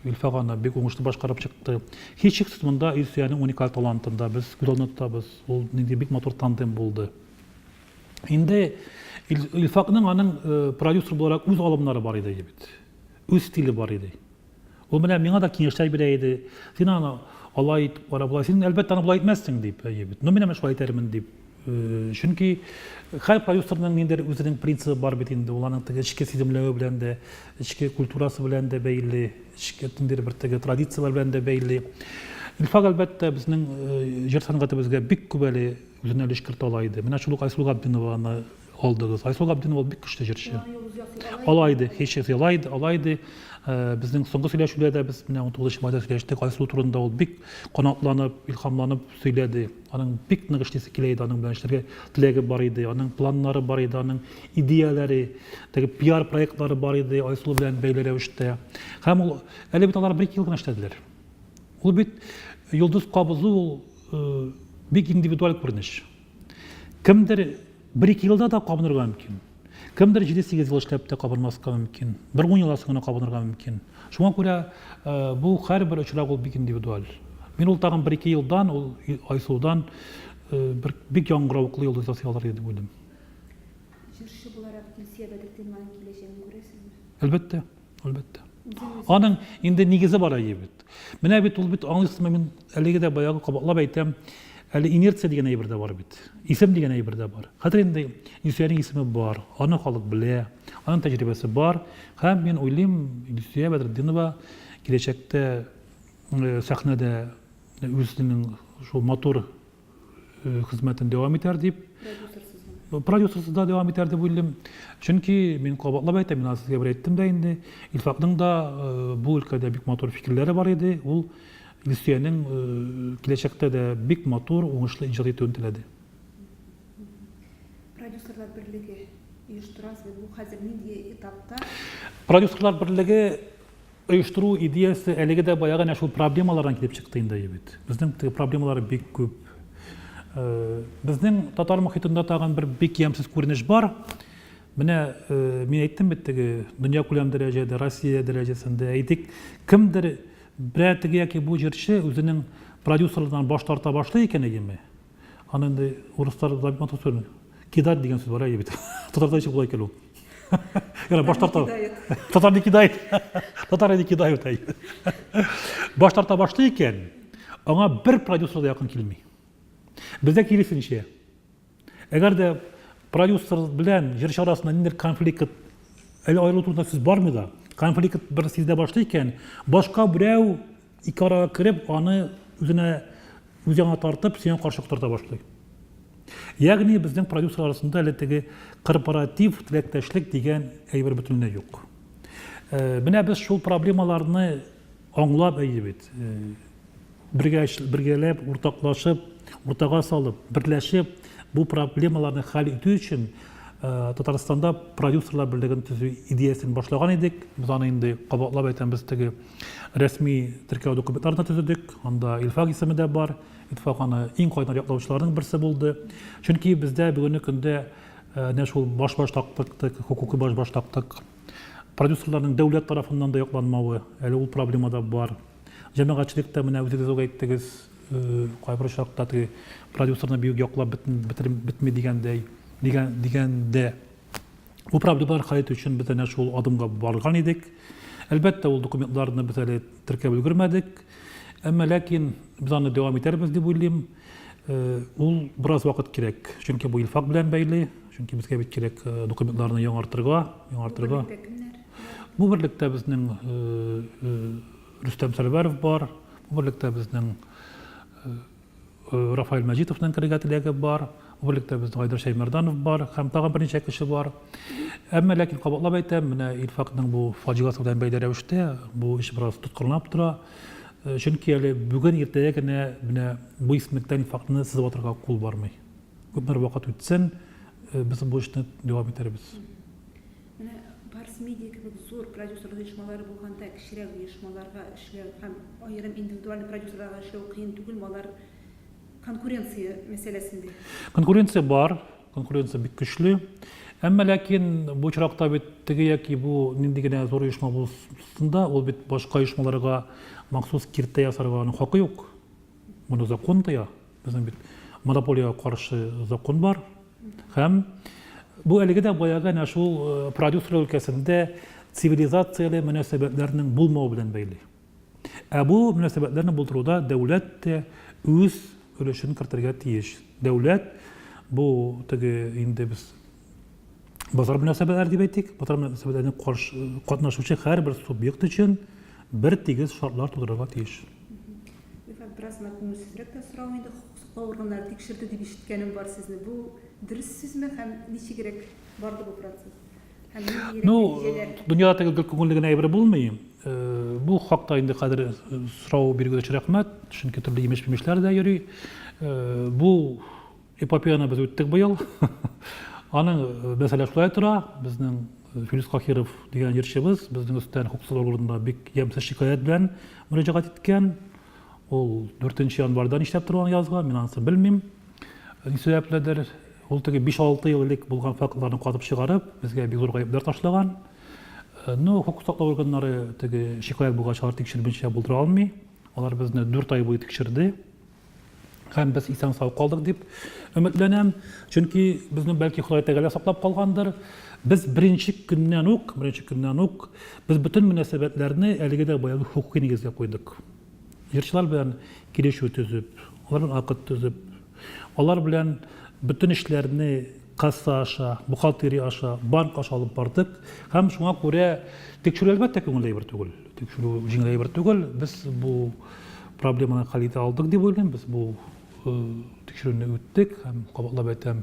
Илфак аны бик уңышлы башкарып чыкты. Һичшиксез монда Илсөянең уникаль талантын да без күз алдында тотабыз. Ул нинди бик матур тандем булды. Инде Илфакның аның продюсер буларак үз алымнары бар иде бит. Үз стиле бар иде. Ул менә миңа да киңәшләр бирә иде. Син аны алай итеп кара, болай. Син, әлбәттә, аны болай итмәссең дип, әйе бит. Ну, мин әнә шулай итәрмен дип. Э, чөнки һәр продюсерның ниндидер үзенең принцибы бар бит инде. Ул аның теге эчке сиземләве белән дә, эчке культурасы белән дә бәйле, эчке ниндидер бер теге традицияләр белән дә бәйле. Илфак, әлбәттә, безнең э, җыр сәнгатебезгә бик күп әле үзенә өлеш кертә ала иде. Менә шул ук Айсылу Габдинованы алдыгыз. Айсылу Габдинова ул бик көчле җырчы. Ала иде, һичшиксез ала иде, ала иде. Э, безнең соңгы сөйләшүдә дә без менә 19 майда сөйләштек. Айсылу турында ул бик канатланып, илһамланып сөйләде. Аның бик нык эшлисе килә иде, аның белән эшләргә теләге бар иде, аның планнары бар иде, аның идеяләре, теге пиар проектлары бар иде Айсылу белән бәйле рәвештә. Һәм ул әле бит алар бер ел гына эшләделәр. Ул бит йолдыз кабызу ул э, бик индивидуаль күренеш. Кемдер бер-ике елда да кабынырга мөмкин. Кемдер 7-8 ел эшләп тә кабынмаска мөмкин. Бер ун елдан соң гына кабынырга мөмкин. Шуңа күрә э, бу һәрбер очрак ул бик индивидуаль. Мин ул тагын бер-ике елдан, ул Айсылудан э, бер бик яңгыравыклы йолдыз ясый алыр иде дип уйлыйм. Җырчы буларак Илсөя Бәдретдинованың киләчәген күрәсезме? Әлбәттә. Әлбәттә. Аның инде нигезе бар әйе бит. Менә бит ул бит аңлыйсызмы, мин әлеге дә баягы кабатлап әйтәм, әле инерция дигән әйбер дә бар бит. Исем дигән әйбер дә бар. Хәзер инде Илсөянең исеме бар, аны халык белә, аның тәҗрибәсе бар. Һәм мин уйлыйм, Илсөя Бәдретдинова киләчәктә э, сәхнәдә үзенең шул матур э, хезмәтен дәвам итәр дип. Продюсерсыз гына. Продюсерсыз да дәвам итәр дип уйлыйм. Чөнки мин кабатлап әйтәм, мин аны сезгә бер әйттем дә инде. Илфакның да бу өлкәдә бик матур фикерләре бар иде. Ул Илсөянең киләчәктә дә бик матур, уңышлы иҗат итүен теләде. Продюсерлар берлеге оештырасыз, бу хәзер нинди этапта? Продюсерлар берлеге Оештыру идеясе әлеге дә баягы әнә шул проблемалардан килеп чыкты инде бит. Безнең теге проблемалар бик күп. Безнең татар мохитында тагын бер бик ямьсез күренеш бар. Менә мин әйттем бит теге дөньякүләм дәрәҗәдә, Россия дәрәҗәсендә әйтик, кемдер берәр теге яки бу җырчы үзенең продюсерлыгыннан баш тарта башлый икән әйеме? Аны инде урыслар да бик матур сөйли. Кидать дигән сүз бар әйе бит. Татарда ничек була икән ул? Ярар, баш тарта. Татар не кидает. Татар не кидают әйе. Баш тарта башлый икән, аңа бер продюсер да якын килми. Бездә киресенчә. Әгәр дә продюсер белән җырчы арасында ниндидер конфликт, әле аерылу турында сүз бармый да, конфликт бер сизелә башлый икән, башка берәү ике арага кереп, аны үзенә үз ягына тартып, сиңа каршы котырта башлый. Ягъни безнең продюсер арасында әле теге корпоратив теләктәшлек дигән әйбер бөтенләй юк. Э, менә без шул проблемаларны аңлап әйе бит. Э, бергә бергәләп, уртаклашып, уртага салып, берләшеп бу проблемаларны хәл итү өчен э, Татарстанда продюсерлар берлеген төзү идеясен башлаган идек. Без аны инде кабатлап әйтәм, без теге рәсми теркәү документларын да төзедек. Анда Илфак исеме дә бар. Илфак аны иң кайнар яклаучыларның берсе булды. Чөнки бездә бүгенге көндә э, менә шул башбаштаклык, хокукый башбаштаклык, продюсерларның дәүләт тарафыннан да якланмавы, әле ул проблема да бар. Җәмәгатьчелек тә менә үзегез үк әйттегез, э, кайбер очракта теге продюсерны бик яклап бетми дигәндәй, дигән дигәндә бу проблемалар хәл итү өчен без әнә шул адымга барган идек. Әлбәттә, ул документларны без әле теркәп өлгермәдек. Әмма ләкин без аны дәвам итәрбез дип уйлыйм. Э, ул бераз вакыт кирәк, чөнки бу Илфак белән бәйле, чөнки безгә бит кирәк э, документларны яңартырга, яңартырга. Бу берлектә безнең Рөстәм Сәрвәров бар, бу берлектә безнең Рафаэль Мәҗитовның керергә теләге бар, бу берлектә безнең Айдар Шәймәрданов бар һәм тагын берничә кеше бар. Әмма ләкин кабатлап әйтәм, менә Илфакның бу фаҗигасы белән бәйле рәвештә бу эш бераз тоткарланып тора. Чөнки әле бүген иртәгә генә менә бу исемлектән Илфакны сызып атырга кул бармый. Күпмедер вакыт үтсен, без бу эшне дәвам итәрбез. Менә Барс Медиа кебек зур продюсерлык оешмалары булганда, кечерәк оешмаларга эшләү һәм аерым индивидуальный продюсерларга эшләү кыен түгелме? Алар конкуренция мәсьәләсендә. Конкуренция бар, конкуренция бик көчле. Әмма ләкин бу очракта бит теге яки бу нинди генә зур оешма булсын да, ул бит башка оешмаларга махсус киртә ясарга аның хакы юк. Моны закон тыя. Безнең бит монополиягә каршы закон бар. Һәм бу әлеге дә баягы әнә шул э, продюсерлар өлкәсендә цивилизацияле мөнәсәбәтләрнең булмавы белән бәйле. Ә бу мөнәсәбәтләрне булдыруда дәүләт тә үз өлешен кертергә тиеш. Дәүләт бу теге инде без базар мөнәсәбәтләре дип әйтик, базар мөнәсәбәтләренә каршы катнашучы һәрбер субъект өчен бер тигез шартлар тудырырга тиеш. Рифат, бераз гына күңелсезрәк тә сорау инде, хокук саклау органнары тикшерде дип ишеткәнем бар сезне. Бу дөрес сүзме һәм ничегрәк барды бу процесс? Һәм ниндиерәк Ну, нәтиҗәләр? дөньяда теге гел күңелле генә әйбер булмый. Э, бу хакта инде хәзер э, сорау биргән өчен рәхмәт, чөнки төрле имеш-мимешләр дә йөри. Э, бу эпопеяны без үттек быел. Аның э, мәсьәлә шулай тора. Безнең э, Филүс Каһиров дигән җырчыбыз безнең өстән хокук саклау органында бик ямьсез шикаять белән мөрәҗәгать иткән. Ул 4 январьда нишләп торган язган, мин анысын белмим. Ни сәбәпледер, ул теге 5-6 ел элек булган фактларны казып чыгарып, безгә бик зур гаепләр ташлаган. Э, ну, хокук саклау органнары теге шикаять булгач, алар тикшермичә булдыра алмый. Алар безне 4 ай буе тикшерде. Һәм без исән-сау калдык дип өметләнәм. Чөнки безне бәлки Ходай Тәгалә саклап калгандыр. Без беренче көннән үк, беренче көннән үк без бөтен мөнәсәбәтләрне әлеге дә баягы хокукый нигезгә куйдык. Җырчылар белән килешү төзеп, алар белән акт төзеп, алар белән бөтен эшләрне касса аша, бухгалтерия аша, банк аша алып бардык. Һәм шуңа күрә тикшерү әлбәттә күңелле әйбер түгел. Тикшерү җиңел әйбер түгел. Без бу проблеманы хәл итә алдык дип уйлыйм. Без бу э, тикшерүне үттек һәм кабатлап әйтәм,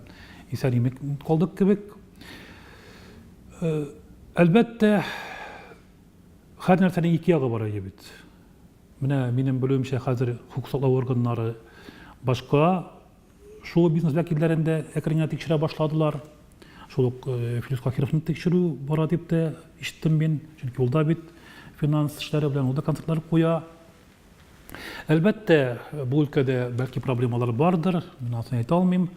исән-имин калдык кебек. Әлбәттә, һәр нәрсәнең ике ягы бар әйе бит. Менә минем белүемчә, хәзер хокук саклау органнары башка шоу-бизнес вәкилләрен дә әкрен генә тикшерә башладылар. Шул ук Филүс Каһировны тикшерү бара дип тә ишеттем мин. Чөнки ул да бит финанс эшләре белән, ул да концертлар куя. Әлбәттә, бу өлкәдә бәлки проблемалар бардыр, мин анысын әйтә алмыйм.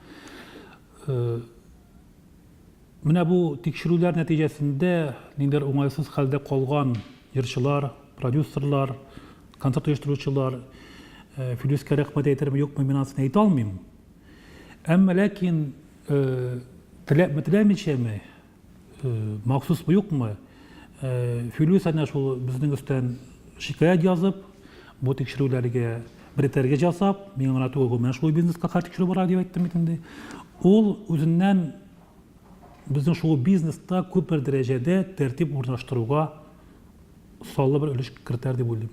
Менә бу тикшерүләр нәтиҗәсендә ниндидер уңайсыз хәлдә калган җырчылар, продюсерлар, концерт оештыручылар Филүскә рәхмәт әйтерме, юкмы, мин анысын әйтә алмыйм. Әмма ләкин теләпме, теләмичәме, махсусмы, юкмы, Филүс әнә шул безнең өстән шикаять язып, бу тикшерүләргә бер этәргеч ясап, миңа гына түгел, гомумән шул бизнеска хәл тикшерү бара дип әйттем бит инде. Ул үзеннән безнең шул бизнеста күпмедер дәрәҗәдә тәртип урнаштыруга саллы бер өлеш кертәр дип уйлыйм.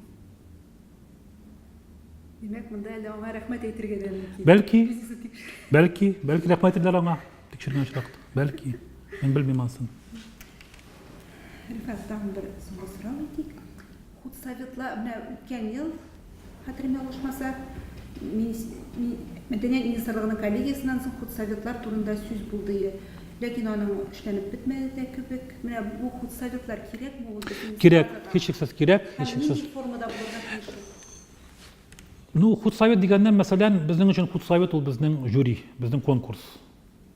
Димәк, монда әле аңа рәхмәт әйтергә дә мөмкин. Бәлки, бәлки, бәлки рәхмәт әйтерләр аңа тикшергән очракта. Бәлки, мин белмим анысын. Рифат, тагын бер соңгы сорау әйтик. Худсоветла менә үткән ел, хәтерем ялгышмаса, Мәдәният министрлыгының коллегиясеннән соң худсоветлар турында сүз булды иде. Ләкин аның эшләнеп бетмәде дә кебек. Менә бу худсоветлар кирәкме ул безнең Кирәк, һичшиксез кирәк, һичшиксез. Һәм нинди формада булырга тиеш ул? Ну, худсовет дигәннән, мәсәлән, безнең өчен худсовет ул безнең жюри, безнең конкурс.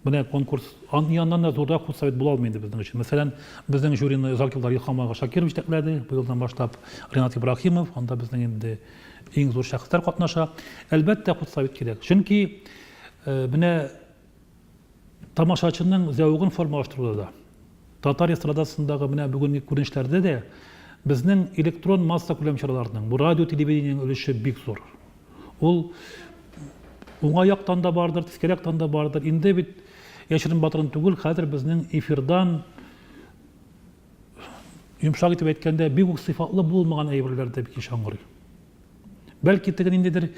Менә конкурс, аннан да зуррак худсовет була алмый инде безнең өчен. Мәсәлән, безнең жюрины озак еллар Илһам ага Шакиров җитәкләде, бу елдан башлап Ренат Ибраһимов, анда безнең инде иң зур шәхесләр катнаша. Әлбәттә, худсовет кирәк. Чөнки менә тамашачының зәвыгын формалаштыруда да, татар эстрадасындагы менә бүгенге күренешләрдә дә безнең электрон массакүләм чараларның, бу радио, телевидениенең өлеше бик зур. Ул уңай яктан да бардыр, тискәре яктан да бардыр. Инде бит яшерен батырын түгел, хәзер безнең эфирдан йомшак итеп әйткәндә, бик үк сыйфатлы булмаган әйберләр дә бик еш яңгырый. Бәлки теге ниндидер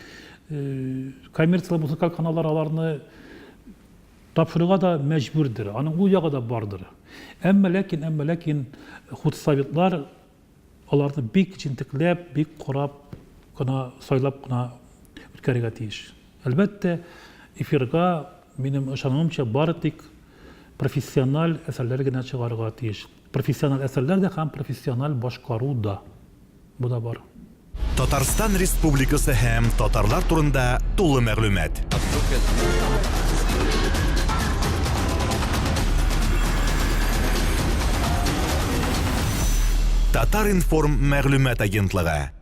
э, коммерцияле музыкаль каналлар аларны тапшыруга да мәҗбүрдер. Аның ул ягы да бардыр. Әмма ләкин, әмма ләкин худсоветлар Аларны бик җентекләп, бик карап кына, сайлап кына үткәрергә тиеш. Әлбәттә, эфирга, минем ышануымча, бары тик профессиональ әсәрләр генә чыгарырга тиеш. Профессиональ әсәрләр дә һәм профессиональ башкару да. Бу да бар. Татарстан Республикасы һәм татарлар турында тулы мәгълүмат. Татар-информ мәгълүмат агентлыгы.